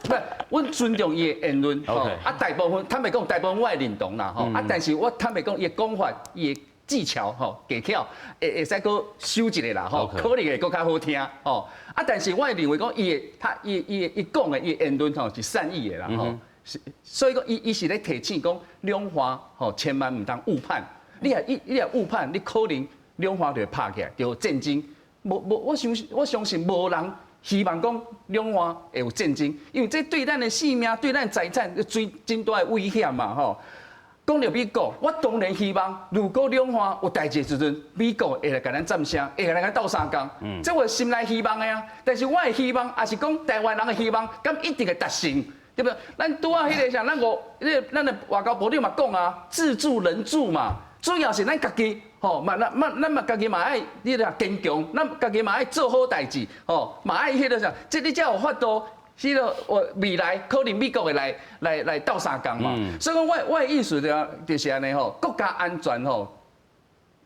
不，阮尊重伊的言論。啊，大部分坦白講，大部分我會認同啦吼。啊，但是我坦白講，伊的講法，伊的技巧吼，技巧會會使閣修一下啦吼，可能會閣較好聽吼。啊，但是我會認為講，伊的他伊伊伊講的伊的言論吼是善意的啦吼。是，所以講伊伊是咧提醒講兩岸吼千萬毋通誤判。你若伊你若誤判，你可能兩岸就會拍起來，就有戰爭。無無，我相信我相信無人希望講兩岸會有戰爭，因為這對咱的性命、對咱的財產，最真大的危險嘛吼。講著美國，我當然希望，如果兩岸有代誌的時陣，美國會來共咱站聲，會來共咱鬥相共，這我心內希望的啊。但是我的希望，也是講台灣人的希望，敢一定會達成，對不對？咱拄仔彼个啥，咱五，彼个咱的外交部長嘛講啊，自助人助嘛，主要是咱家己，吼嘛，咱嘛咱嘛家己嘛愛，你著堅強，咱家己嘛愛做好代誌，吼嘛愛彼个啥，這你才有法度。彼个我未來可能美國會來來來鬥相共嘛，所以講我我的意思就就是按呢吼，國家安全吼，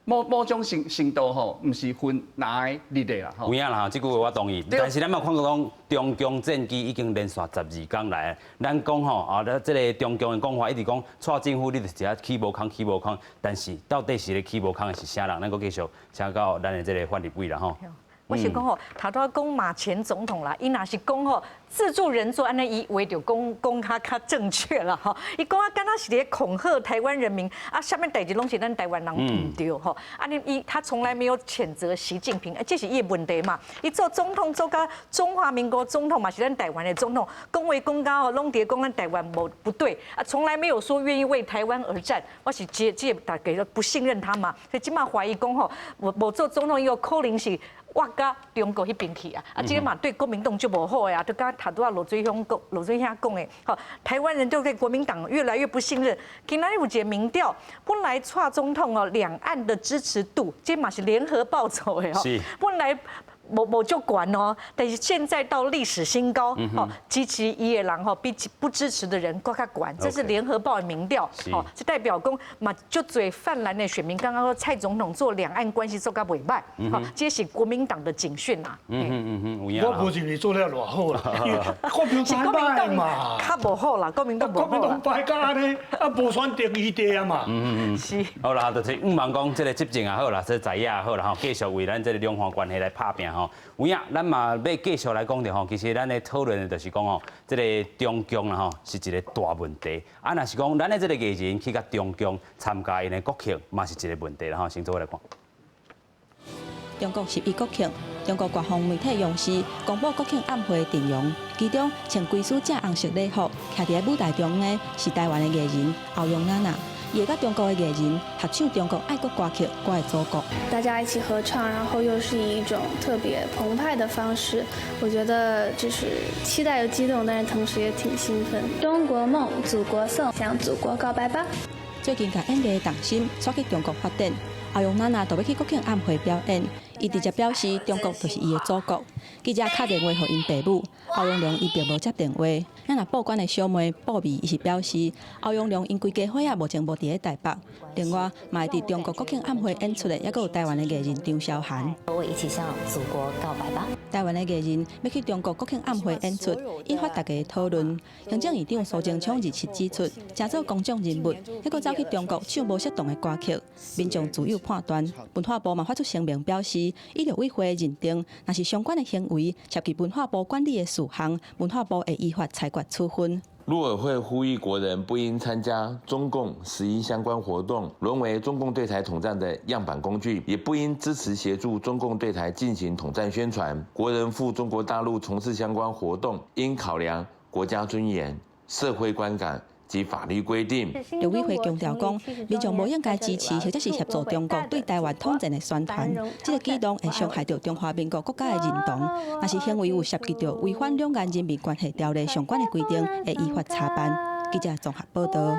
某某種程程度吼，毋是分藍的綠的啦吼。有影啦，這句話我同意。但是咱嘛看到講，中共戰機已經連續12工來，咱講吼啊，這个中共的講法一直講，蔡政府你就是一起無空起無空，但是到底是咧起無空的是啥人？咱閣繼續請教咱的這个范立偉啦吼。我是講吼，頭拄仔講馬前總統啦，伊若是講吼自助人助，按呢伊話就講講較較正確啦吼。伊講啊，敢若是咧恐嚇台灣人民啊，啥物代誌攏是咱台灣人毋對吼。按呢伊他從來沒有譴責習近平，這是伊的問題嘛。伊做總統做甲中華民國總統嘛，是咱台灣的總統，講話講甲吼，攏佇講咱台灣無不對啊，從來沒有說願意為台灣而戰。我是這這大家都不信任他嘛，所以這馬懷疑講吼，無無做總統以後可能是倚佮中國彼邊去啊！啊，這个嘛對國民黨就無好的啊，就敢頭拄仔羅水鄉講，羅水兄講的，吼，台灣人就對國民黨越來越不信任。今仔日有一個民調，本來蔡總統哦，兩岸的支持度，這嘛是聯合報做的吼，本來。無足懸哦，但是現在到歷史新高，哦，支持伊的人吼比不支持的人閣較懸，這是聯合報的民調，哦，這代表講嘛，足濟泛藍的選民剛剛說蔡總統做兩岸關係做甲袂䆀，吼，這是國民黨的警訊啊。我無認為做了偌好啦，國民黨䆀嘛，較無好啦，國民黨無好。國民黨䆀甲按呢，啊無選擇餘地啊嘛。是。好啦，就是毋茫講這個執政也好啦，這在野也好啦，吼，繼續為咱這個兩岸關係來拍拚吼。有影，咱嘛欲繼續來講著吼，其實咱咧討論的就是講吼，這個中共啦吼是一個大問題。啊，若是講咱的這個藝人去共中共參加𪜶的國慶，嘛是一個問題啦吼。先做伙來看。中國十一國慶，中國官方媒體央視公布國慶晚會陣容，其中穿規束正紅色禮服，徛佇舞台中的是台灣的藝人歐陽娜娜。伊會佮中國的藝人合唱中國愛國歌曲《我的祖國》。大家一起合唱，然後又是以一種特別澎湃的方式，我覺得就是期待又激動，但是同時也挺興奮。中國夢，祖國頌，向祖國告白吧。最近共演藝重心轉去中國發展，歐陽娜娜就欲去國慶晚會表演，伊直接表示中國就是伊的祖國。記者敲電話予𪜶爸母，歐陽龍伊並無接電話。咱若報館的小妹布美，伊是表示歐陽龍𪜶規家伙仔目前無佇咧台北。另外，嘛會佇中國國慶晚會演出的，猶閣有台灣的藝人張韶涵。我一起向祖國告白吧。台灣的藝人欲去中國國慶晚會演出，引發大家的討論。行政院長蘇貞昌日前指出，誠做公眾人物，猶閣走去中國唱無適當的歌曲，民眾自有判斷。文化部嘛發出聲明表示，以陸委會認定，若是相關的行為涉及文化部管理的事項，文化部會依法裁決處分。陸委會呼籲國人不應參加中共十一相關活動，淪為中共對台統戰的樣板工具，也不應支持協助中共對台進行統戰宣傳。國人赴中國大陸從事相關活動，應考量國家尊嚴、社會觀感及法律規定。陸委會強調講，民眾無應該支持或者是協助中國對台灣統戰的宣傳，這個舉動會傷害到中華民國國家的認同。若是行為有涉及到違反兩岸人民關係條例相關的規定，會依法查辦。記者綜合報道。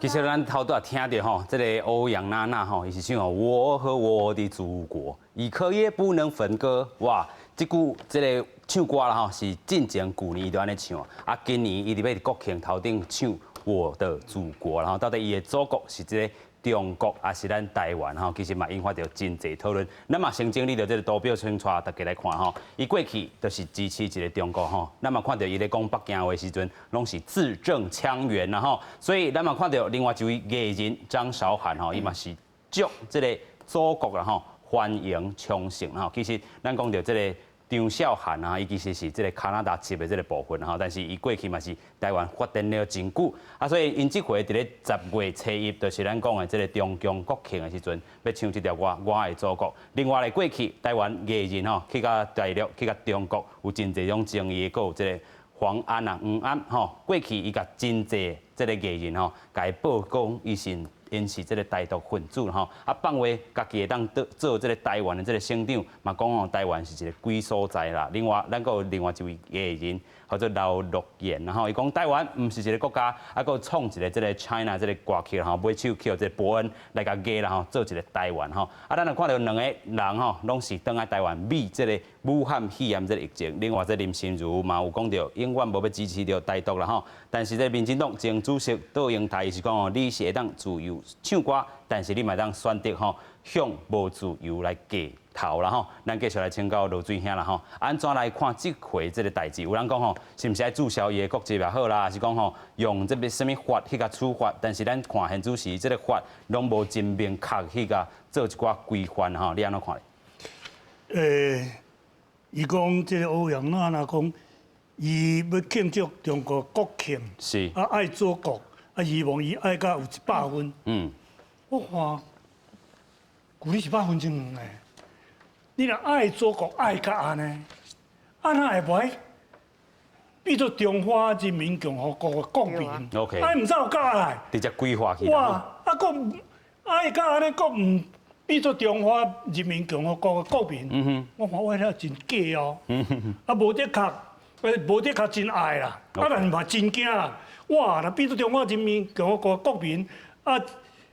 其實咱頭拄仔聽著吼，這個歐陽娜娜吼，伊是唱我和我的祖國，一刻也不能分割。哇，這句這個唱歌啦吼，是進前舊年伊就按呢唱，啊，今年伊佇欲佇國慶頭頂唱我的祖國，然後到底伊的祖國是這個中國，抑是咱台灣吼？其實嘛引發著真濟討論。咱嘛先整理著這個圖表，先帶大家來看吼。伊過去就是支持一個中國吼，咱嘛看著伊咧講北京話時陣，攏是字正腔圓啦吼。所以咱嘛看著另外一位藝人張韶涵吼，伊嘛是祝這個祖國啦吼繁榮昌盛吼。其實咱講著這個張韶涵啊，伊其實是這個加拿大籍的這個部分吼，但是伊過去嘛是台灣發展了真久，啊，所以𪜶這回佇咧10月初一，就是咱講的這個中共國慶的時陣，欲唱這條歌《我的祖國》。另外咧，過去台灣藝人吼去共大陸、去共中國有真濟種爭議，閣有這個黃安啊、黃安吼，過去伊共真濟這個藝人吼，共伊報講伊是。𪜶是這個台獨分子吼，啊放話家己會當做做這個台灣的這個省長，嘛講吼台灣是一個鬼所在啦。另外，咱閣有另外一位藝人叫做劉樂妍，吼，伊講台灣毋是一個國家，啊，閣創一個這個 China 這個歌曲吼，尾手去予這個博恩來共壓啦吼，做一個台灣吼。啊，咱若看著兩個人吼，攏是轉來台灣美這個武漢肺炎這個疫情。另外，這林心如嘛有講著，永遠無欲支持著台獨啦吼。但是這民進黨前主席卓榮泰伊是講吼，你是會當自由唱歌，但是你嘛會當選擇吼向無自由來低頭啦吼。咱繼續來請教盧水兄啦吼，按怎來看這回這個代誌？有人講吼，是毋是愛註銷伊的國籍也好啦，還是講吼用這個啥物法去共處罰？但是咱看現此時這個法攏無真明確去共做一寡規範吼，你按怎看？伊講這個歐陽娜娜講，伊欲慶祝中國國慶，啊愛祖國，啊希望伊愛甲有100分。我看，距離100分真遠的。你若愛祖國愛甲按呢，啊哪會無愛變做中華人民共和國的國民？啊，毋知有夠愛。直接規劃去。哇！啊，閣愛甲按呢，閣毋變做中華人民共和國的國民。我看我了真假哦。啊，無的確，無的確真愛啦。啊，但是嘛真驚啦。哇！若變做中華人民共和國的國民，啊，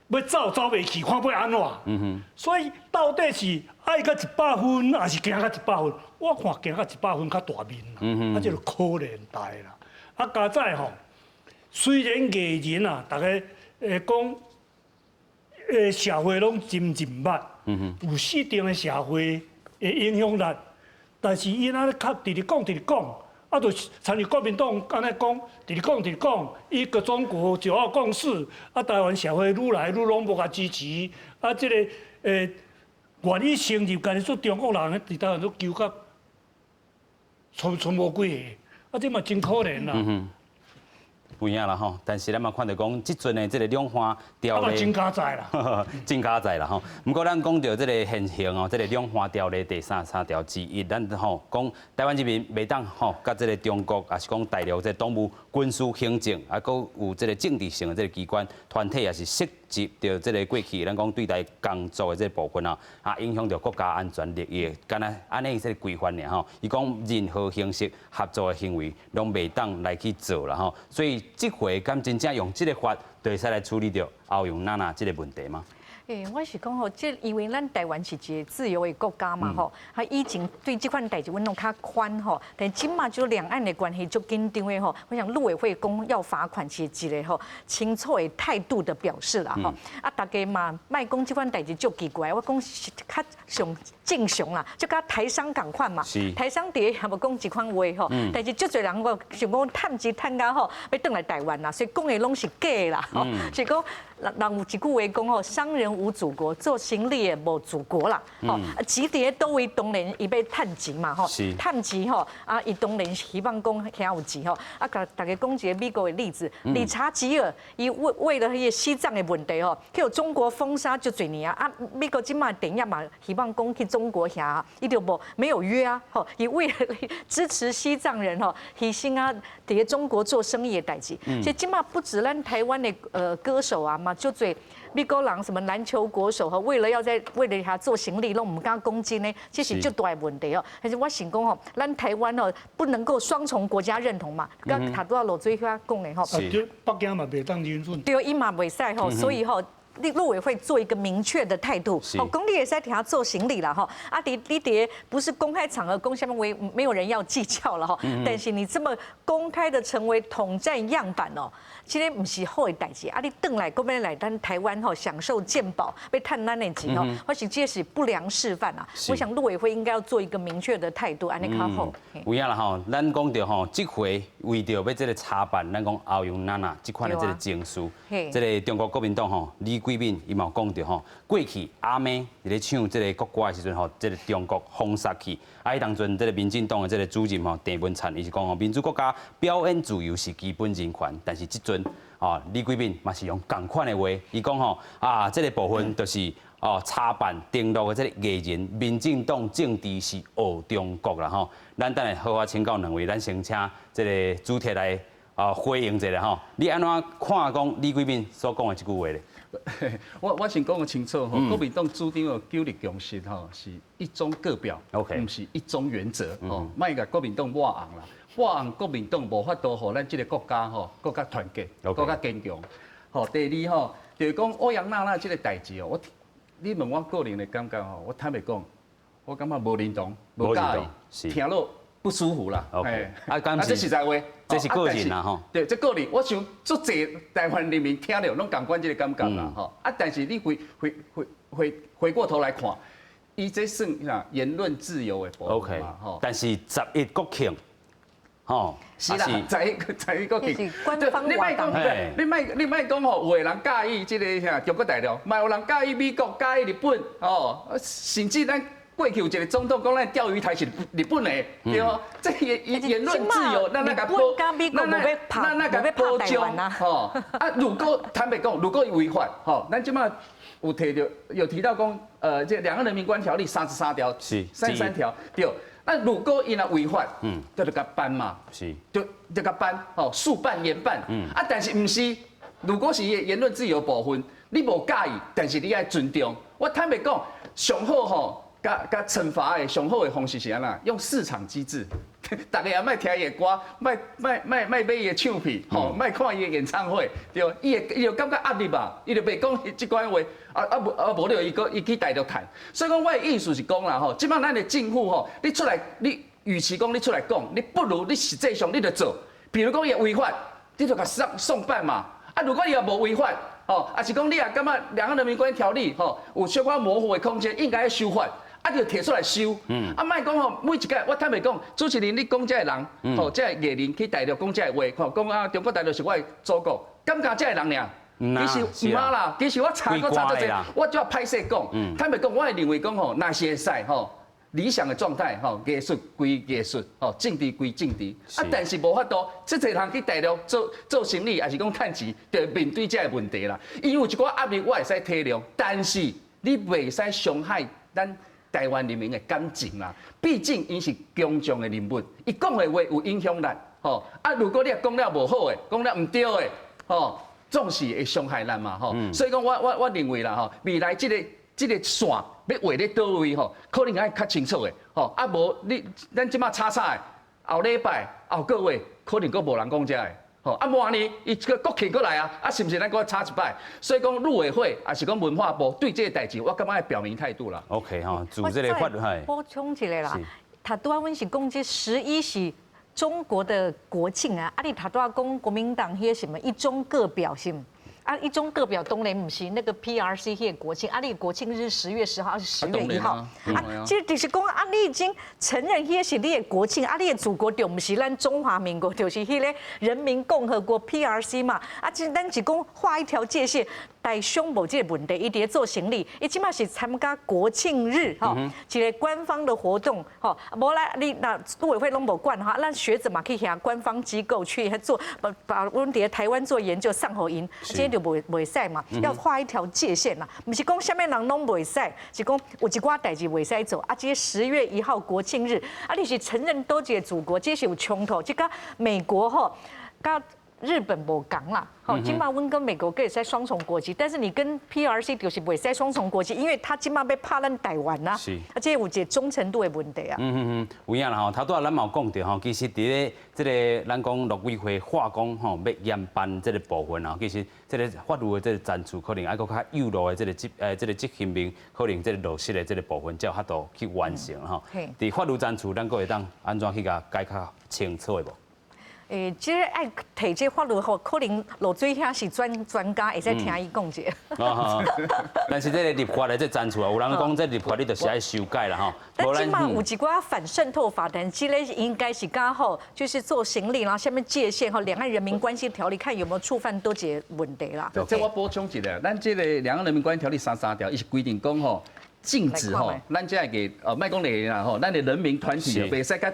欲走走袂去，看欲按怎？所以到底是愛愛到100分，抑是行到一百分？我看行到一百分較大面啦，啊，這就可憐代啦。啊，加載吼，雖然藝人啊，逐家講，社會攏真認捌，有四定的社會的影響力，但是伊若咧較直直講，直直講，啊，就親像國民黨按呢講，直直講，直直講，一個中國九二共識，啊，台灣社會愈來愈攏無共支持，啊，這個願意承認家己做中國人，佇台灣都求甲賰賰無幾个，啊，這嘛真可憐啦。有影啦吼，但是咱嘛看著講，這陣的這個兩岸條例，真佳哉啦，真佳哉啦吼。毋過咱講著這個現行哦，這個兩岸條例第三三條之一，咱吼講台灣人民袂當吼，佮這個中國，抑是講大陸這個黨務、軍事、行政，啊，閣有這個政治性的這個機關團體，抑是涉及著這個過去咱講對台工作的這個部分啊，啊，影響著國家安全利益，敢若按呢這個規範爾吼。伊講任何形式合作的行為，攏袂當來去做啦吼。所以這回敢真正用這個法，就會使來處理著歐陽娜娜這個問題嗎？欸，我是講吼，這因為咱台灣是一個自由的國家嘛吼，啊以前對這款代誌阮攏較寬吼，但這馬就兩岸的關係足緊張的吼，我想陸委會講要罰款是一個吼清楚的態度的表示啦吼，啊大家嘛莫講這款代誌足奇怪，我講是較上正常啦，就佮台商仝款嘛，台商佇遐無講這款話吼，但是足濟人我想講趁錢趁甲吼，欲轉來台灣啦，所以講的攏是假的啦，吼，是講人人有一句話講吼，商人無祖國，做生意的無祖國啦，吼，啊，錢佇佗位當然伊欲趁錢嘛，吼，趁錢吼，啊，伊當然希望講遐有錢吼，啊，共大家講一個美國的例子，理查吉爾，伊為為了彼個西藏的問題吼，去予中國封殺足濟年啊，啊，美國這馬電影嘛，希望講去中國遐，伊就無沒有約啊，吼，伊為了支持西藏人吼，犧牲啊，佇咧中國做生意的代誌，所以這馬不止咱台灣的歌手啊嘛，足濟美國人什麼籃球國手吼，為了要在為了遐做生意，攏毋敢講真的，這是足大的問題哦。但是我想講吼，咱台灣哦不能夠雙重國家認同嘛，佮頭拄仔羅水兄講的吼。北京嘛袂當認準。對，伊嘛袂使吼，所以吼，陸委會做一個明確的態度，哦，講你會使佇遐做生意啦，吼，啊，佇你佇不是公開場合講啥物話，沒有人要計較了吼。但是你這麼公開的成為統戰樣板哦，這个毋是好的代誌，啊，你轉來閣欲來咱台灣吼享受健保，欲趁咱的錢哦，我想這是不良示範啊。我想陸委會應該要做一個明確的態度，按呢較好。有影啦吼，咱講著吼，這回為著欲這個查辦，咱講歐陽娜娜這款的這個情事，這個中國國民黨吼李桂敏伊嘛有講著吼，過去阿妹佇咧唱這個國歌的時陣吼，這個中國封殺去，啊，彼當陣這個民進黨的這個主任吼鄭文燦，伊是講吼，民主國家表演自由是基本人權，但是這陣哦李桂敏嘛是用仝款的話，伊講吼啊，這個部分就是哦查辦登錄的這個藝人，民進黨政治是學中國啦吼。咱等下好好請教兩位，咱先請這個主題來啊回應一下吼。你按怎看講李桂敏所講的這句話咧？我先講個清楚吼，國民黨主張的九二共識吼是一中各表，毋是一中原則吼，莫共國民黨抹紅啦，抹紅國民黨無法度予咱這個國家吼閣較團結，閣較堅強。吼，第二吼，就是講歐陽娜娜這個代誌哦，我你問我個人的感覺吼，我坦白講，我感覺無認同，無佮意，聽落不舒服啦。 OK，啊，啊，這實在話，這是個人啦吼。對，這個人，我想足濟台灣人民聽著攏仝款這個感覺啦吼。啊，但是你回回回回回過頭來看，伊這算啥言論自由的部分嘛吼。但是11國慶，吼，是啦，十一國慶，官方你莫講，你莫你莫講吼，有的人佮意這個啥中國大陸，嘛有人佮意美國，佮意日本，哦，甚至咱過去有一個總統講，咱釣魚台是日本的，對無？這言言論自由，咱來共保，咱來咱來共保障，吼。啊，如果坦白講，如果伊違法，吼，咱這馬有提著，有提到講，這兩岸人民關係條例33條，33條，對。啊，如果伊若違法，就共辦嘛，就共辦，吼，速辦嚴辦。啊，但是毋是，如果是伊言論自由部分，你無佮意，但是你愛尊重。我坦白講，上好吼。佮佮懲罰的上好的方式是按怎？用市場機制，逐家也莫聽伊的歌，莫莫莫莫買伊的唱片，吼，莫看伊的演唱會，對，伊會伊就感覺壓力吧，伊就袂講這款話，啊啊無啊無了，伊閣伊去大陸趁。所以講，我的意思是講啦，吼，這擺咱的政府吼，你出來，你與其講你出來講，你不如你實際上你就做。比如講伊違法，你就共送送辦嘛。啊，如果伊也無違法，吼，抑是講你也感覺兩岸人民關係條例吼有小可模糊的空間，應該愛修法。啊，就提出來修。啊，莫講吼，每一屆我坦白講，主持人你講這个人，吼，這个藝人去大陸講這个話，吼，講啊，中國大陸是我的祖國，感覺這个人爾？其實毋啊啦，其實我查過查足濟，我就歹勢講。坦白講，我會認為講吼，若是會使吼，理想的狀態吼，藝術歸藝術，吼，政治歸政治。啊，但是無法度，這濟人去大陸做做生意，抑是講趁錢，就面對這个問題啦。伊有一寡壓力，我會使體諒，但是你袂使傷害咱台灣人民的感情啦。畢竟𪜶是公眾的人物，伊講的話有影響力，吼。啊，如果你講了無好的，講了毋對的，吼，總是會傷害咱嘛，吼。所以講，我認為啦，吼，未來這個線欲畫佇佗位吼，可能愛較清楚的，吼。啊，無你咱這馬吵吵的，後禮拜後個月可能閣無人講這个。吼，啊，明年伊這個國慶閣來啊，啊，是毋是咱閣吵一擺？所以講陸委會抑是講文化部對這個代誌，我感覺愛表明態度啦。 OK 吼，自這個法律補充一下啦。頭拄仔阮是講這十一是中國的國慶啊，啊，你頭拄仔講國民黨彼個什麼一中各表是毋？啊，一中各表當然毋是那個 PRC 彼個國慶，啊，你國慶日10月10號，是10月1號。啊，這就是講啊，你已經承認彼個是你的國慶，啊，你的祖國就毋是咱中華民國，就是彼個人民共和國 PRC 嘛。啊，這咱是講畫一條界線，台商無這個問題，伊佇咧做生理，伊這馬是參加國慶日，吼，一個官方的活動，吼，無啦，你若陸委會攏無管哈，咱學者嘛去遐官方機構去做，把阮佇台灣做研究送予𪜶，這就袂袂使嘛，要畫一條界線啦，毋是講啥物人攏袂使，是講有一寡代誌袂使做。啊，這10月1號國慶日，啊，你是承認佗一個祖國，這是有衝突，這佮美國吼，佮日本無仝啦，吼，這馬阮跟美國閣會使雙重國籍，但是你跟 PRC 就是袂使雙重國籍，因為他這馬欲拍咱台灣啦，啊，這有一個忠誠度的問題啊。嗯嗯嗯，有影啦吼，頭拄仔咱嘛有講著吼，其實佇咧這個咱講陸委會化講吼，欲嚴辦這個部分吼，其實這個法律的這個層次可能愛閣較幼路的這個執誒這個執行面，可能這個落實的這個部分才有法度去完成吼。佇法律層次，咱閣會當按怎去共解較清楚的無？欸，這個愛提這法律吼，可能羅水兄是專專家，會使聽伊講者。但是這個立法的這層次啊，有人講這立法你就是愛修改啦吼。但這馬有一寡反滲透法，但這個應該是剛好就是做行李，然後啥物界線吼，兩岸人民關係條例看有沒有觸犯佗一個問題啦。這我補充一下，咱這個兩岸人民關係條例三三條，伊是規定講吼，禁止吼，咱這个莫講藝人啦吼，咱的人民團體袂使佮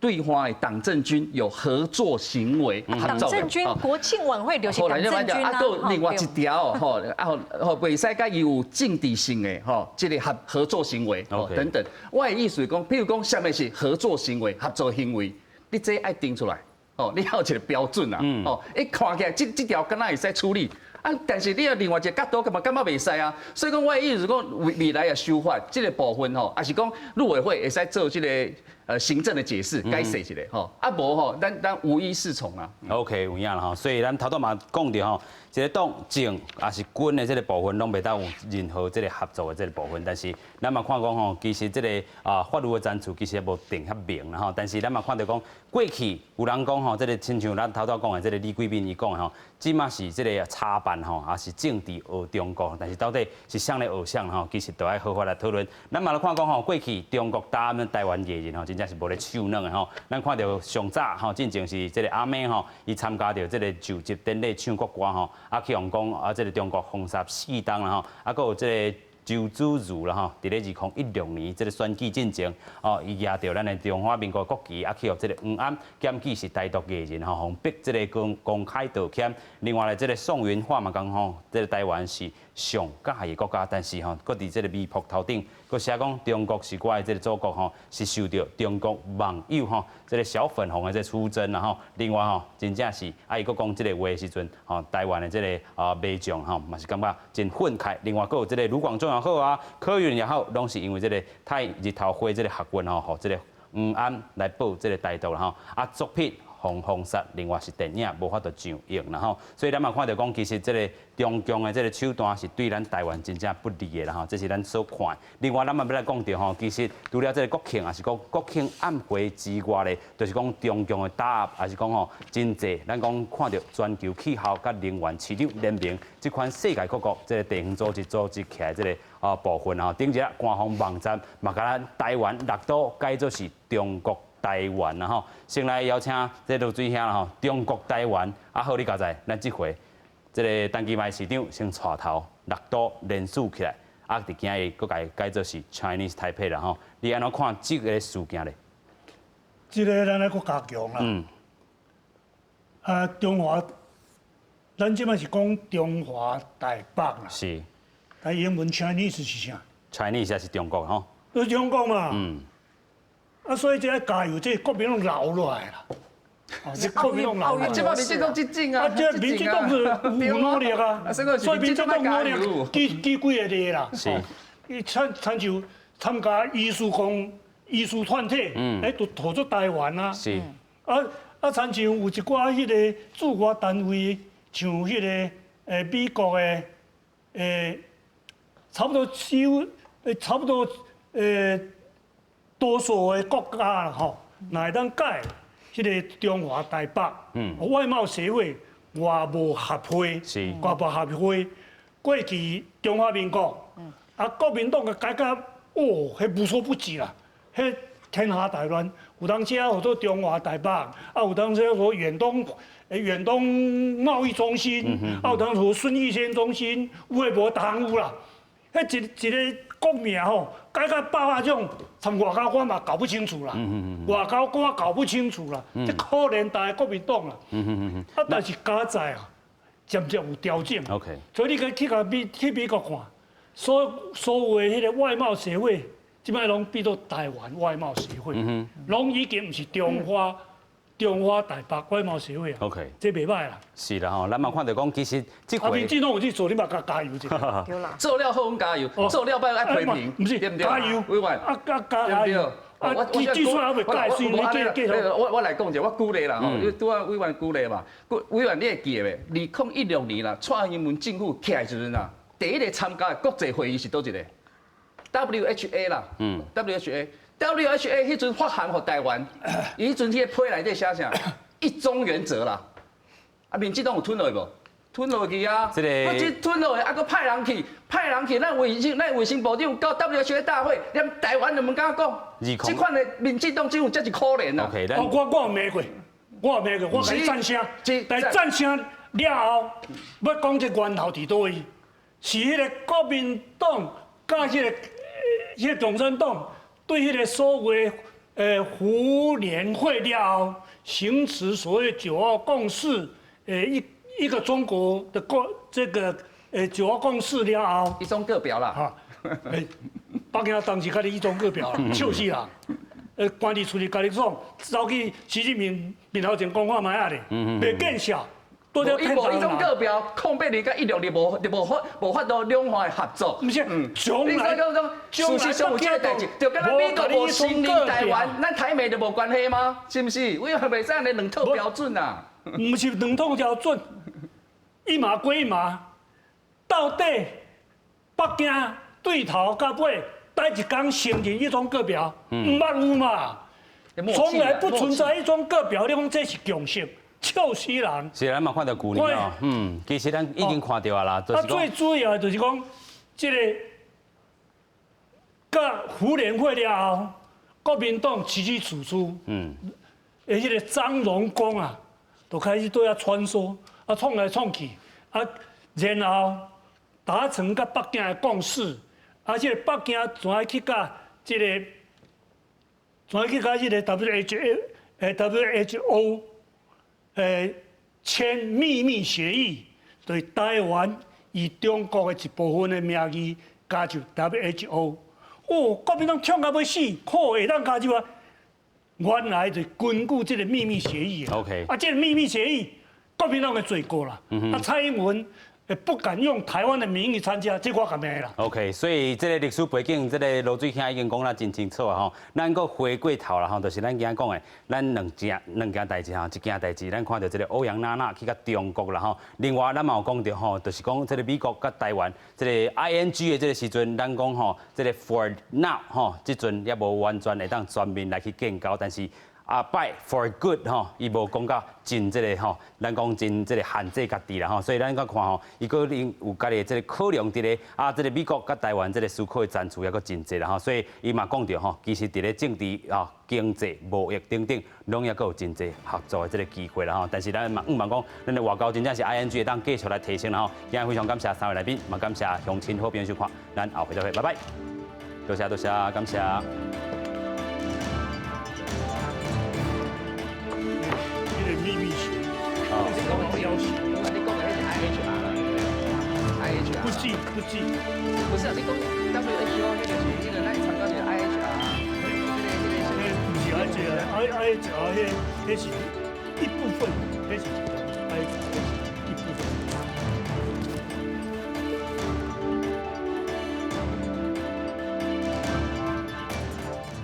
對岸的黨政軍有合作行為，黨政軍國慶晚會就是黨政軍啊。啊，閣另外一條吼，啊吼，袂使佮伊有政治性的吼，這個合作行為等等。我的意思是講，譬如講，啥物是合作行為、合作行為，你這愛定出來，哦，你要有一個標準啊，哦，一看起來這這條敢若會使處理。啊！但是你若另外一個角度，感覺感覺袂使啊。所以講，我的意思是講，未未來也修法這個部分吼，抑是講陸委會會使做這個行政的解釋，解釋一下吼。啊無吼，咱咱無一適從啊。 OK，有影啦吼。所以咱頭拄嘛講著吼，一個黨政抑是軍的這個部分，攏袂當有任何這個合作的這個部分。但是咱嘛看講吼，其實這個啊法律的層次其實也無定遐明啦吼。但是咱嘛看著講，過去有人講吼，這個親像咱頭拄講的這個李貴敏伊講的吼，這馬是這個查辦吼，抑是政治學中國，但是到底是啥咧學啥吼，其實都愛好好來討論。咱嘛來看講吼，過去中國打咱台灣藝人吼，真正是無咧手軟的吼。咱看著上早吼，進前是這個阿妹吼，伊參加著這個就職典禮唱國歌吼，啊去予講啊，這個中國封殺四冬啦吼，啊閣有這個周子瑜啦吼，佇咧2016年這個選舉進前，哦，伊舉著咱的中華民國國旗，啊去予這個黃安檢舉是台獨藝人吼，予迫這個公公開道歉。另外咧，這個宋芸樺嘛講吼，這個台灣是上佮意的國家，但是吼，閣佇這個微博頭頂，閣寫講中國是我的這個祖國吼，是受著中國網友吼這個小粉紅的這個出征啦吼。另外吼，真正是啊，伊閣講這個話的時陣，吼，台灣的這個啊民眾吼嘛是感覺真憤慨。另外，閣有這個盧廣仲也好啊，柯宇也好，攏是因為這個太日頭花這個學運吼，予這個黃安來報這個台獨啦吼，啊作品予封殺，另外是電影無法度上映啦吼，所以咱嘛看著講，其實這個中共的這個手段是對咱台灣真正不利的啦吼，這是咱所看的。另外，咱嘛欲來講著吼，其實除了這個國慶，也是講國慶暗會之外咧，就是講中共的打壓，也是講吼真濟，咱講看著全球氣候佮能源市場聯盟這款世界各國這個地方組織組織起來這個啊部分吼，頂日官方網站嘛共咱台灣六都改做是中國台灣啦吼，先來邀請這盧水兄啦吼，中國台灣啊好，你交代，咱這回這個陳其邁市長先帶頭六都聯署起來，啊，佇今日閣共改做是 Chinese Taipei 啦吼，你按怎看這個事件咧？這個咱愛閣加強啦。啊，中華，咱這擺是講中華台北啦。但英文 Chinese 是啥？Chinese 也是中國吼。是中國嘛。啊，所以這加油，這國民黨留落來啦。哦，這國民黨留落來。這擺民進黨執政啊。啊，這民進黨是有努力啊。所以民進黨努力舉舉幾個例啦。伊參參像參加醫師公醫師團體，欸，都投做台灣啊。啊，親像有一寡彼個駐外單位，像彼個美國的，差不多幾乎，差不多多數的國家啦吼，若會當改彼個中華台北，外貿協會、外貿協會、外貿協會，過去中華民國，啊，國民黨的改革，哦，彼無所不至啦，彼天下大亂，有當時啊，號做中華台北，啊，有當時說遠東貿易中心，啊，有當時孫逸仙中心，有的無的逐項有啦，彼一一個國名吼，改甲百百種，參外交官嘛搞不清楚啦，外交官搞不清楚啦，這可憐大國民黨啦，啊，但是佳哉啊，漸漸有調整。 所以你去共美去美國看，所有的彼個外貿協會，這擺攏變做台灣外貿協會，攏已經毋是中華台北外貿協會啊。 這袂䆀啦。是啦吼，咱嘛看著講，其實這回。啊，民進黨有去做，你嘛共加油一下。對啦。做了好，阮加油；做了歹愛批評，毋是對毋對？加油。委員。啊啊加油。啊，我技術還袂改，所以你繼續。我來講者，我舉例啦吼，你拄仔委員舉例嘛，委員你會記得袂？2016年啦，蔡英文政府起來時陣啊，第一個參加的國際會議是佗一個？WHA 啦，WHA，WHA 彼陣發函予台灣，伊彼陣彼個批內底寫啥？一中原則啦，啊，民進黨有吞落去無？吞落去啊！這個，我這吞落去，啊，閣派人去，派人去，咱衛生部長到 WHO 大會，連台灣都毋敢講。這款的民進黨政府真是可憐啊！我有罵過，我有罵過，我共你贊聲，但贊聲了後，欲講這源頭佇佗位？是彼個國民黨佮彼個共產黨對彼個所謂胡聯會了後，行使所謂九二共識，一個中國的國這個九二共識了後，一中各表啦。哈，北京當時共你一中各表啦，笑死人。關佇厝裡共你講，走去習近平面頭前講看覓仔咧，袂見笑。伊無一中各表，082佮16日無法度兩岸的合作。毋是，從來事實上有這個代誌，就敢若美國無承認台灣，咱台美就無關係嗎？是毋是？為何袂使按呢兩套標準啊？毋是兩套標準，一碼歸一碼。到底北京對頭到尾，佗一工承認一中各表？毋捌有嘛？從來不存在一中各表，你講這是共識？笑死人！是咱嘛看著舊年哦，其實咱已經看著啊啦。啊，最主要的就是講，這個佮胡聯會了後，國民黨起起處處，而彼個張榮光啊，就開始對遐穿梭，啊，創來創去，啊，然後達成佮北京的共識，啊，這個北京怎去佮這個，怎去佮這個 WHO 簽秘密協議，對台灣以中國的一部分的名義加入 WHO。哦，國民黨嗆到欲死，看會當加入啊？原來就根據這個秘密協議啊。 啊，這個秘密協議，國民黨的罪過啦。啊，蔡英文不敢用台灣的名義參加，這我共罵啦。 OK，所以這個歷史背景，這個盧水兄已經講得真清楚啊吼。咱閣回過頭啦吼，就是咱今仔講的，咱兩件代誌吼，一件代誌，咱看著這個歐陽娜娜去共中國啦吼。另外，咱嘛有講著吼，就是講這個美國佮台灣這個 ING 的這個時陣，咱講吼，這個 For now 吼，這陣猶無完全會當全面來去建交，但是後擺 for good 吼，伊無講甲真這個吼，咱講真這個限制家己啦吼，所以咱閣看吼，伊可能有家己這個考量佇咧啊，這個美國佮台灣這個思考的層次猶閣真濟啦吼，所以伊嘛講著吼，其實佇咧政治啊、經濟、貿易等等，攏猶閣有真濟合作的這個機會啦吼。但是咱嘛向望講，咱的外交真正是 ING 會當繼續來提升啦吼。今日非常感謝三位來賓，嘛感謝鄉親好朋友收看，咱後回再會，拜拜。多謝多謝，感謝。秘密協議，你講的你講的彼是 IHR 啦，IHR 不記不記，不是啊，你講 WHO 彼個是彼個，咱參加一個 IHR，毋是 IHR，IHR 彼是一部分，彼是一個 IHR。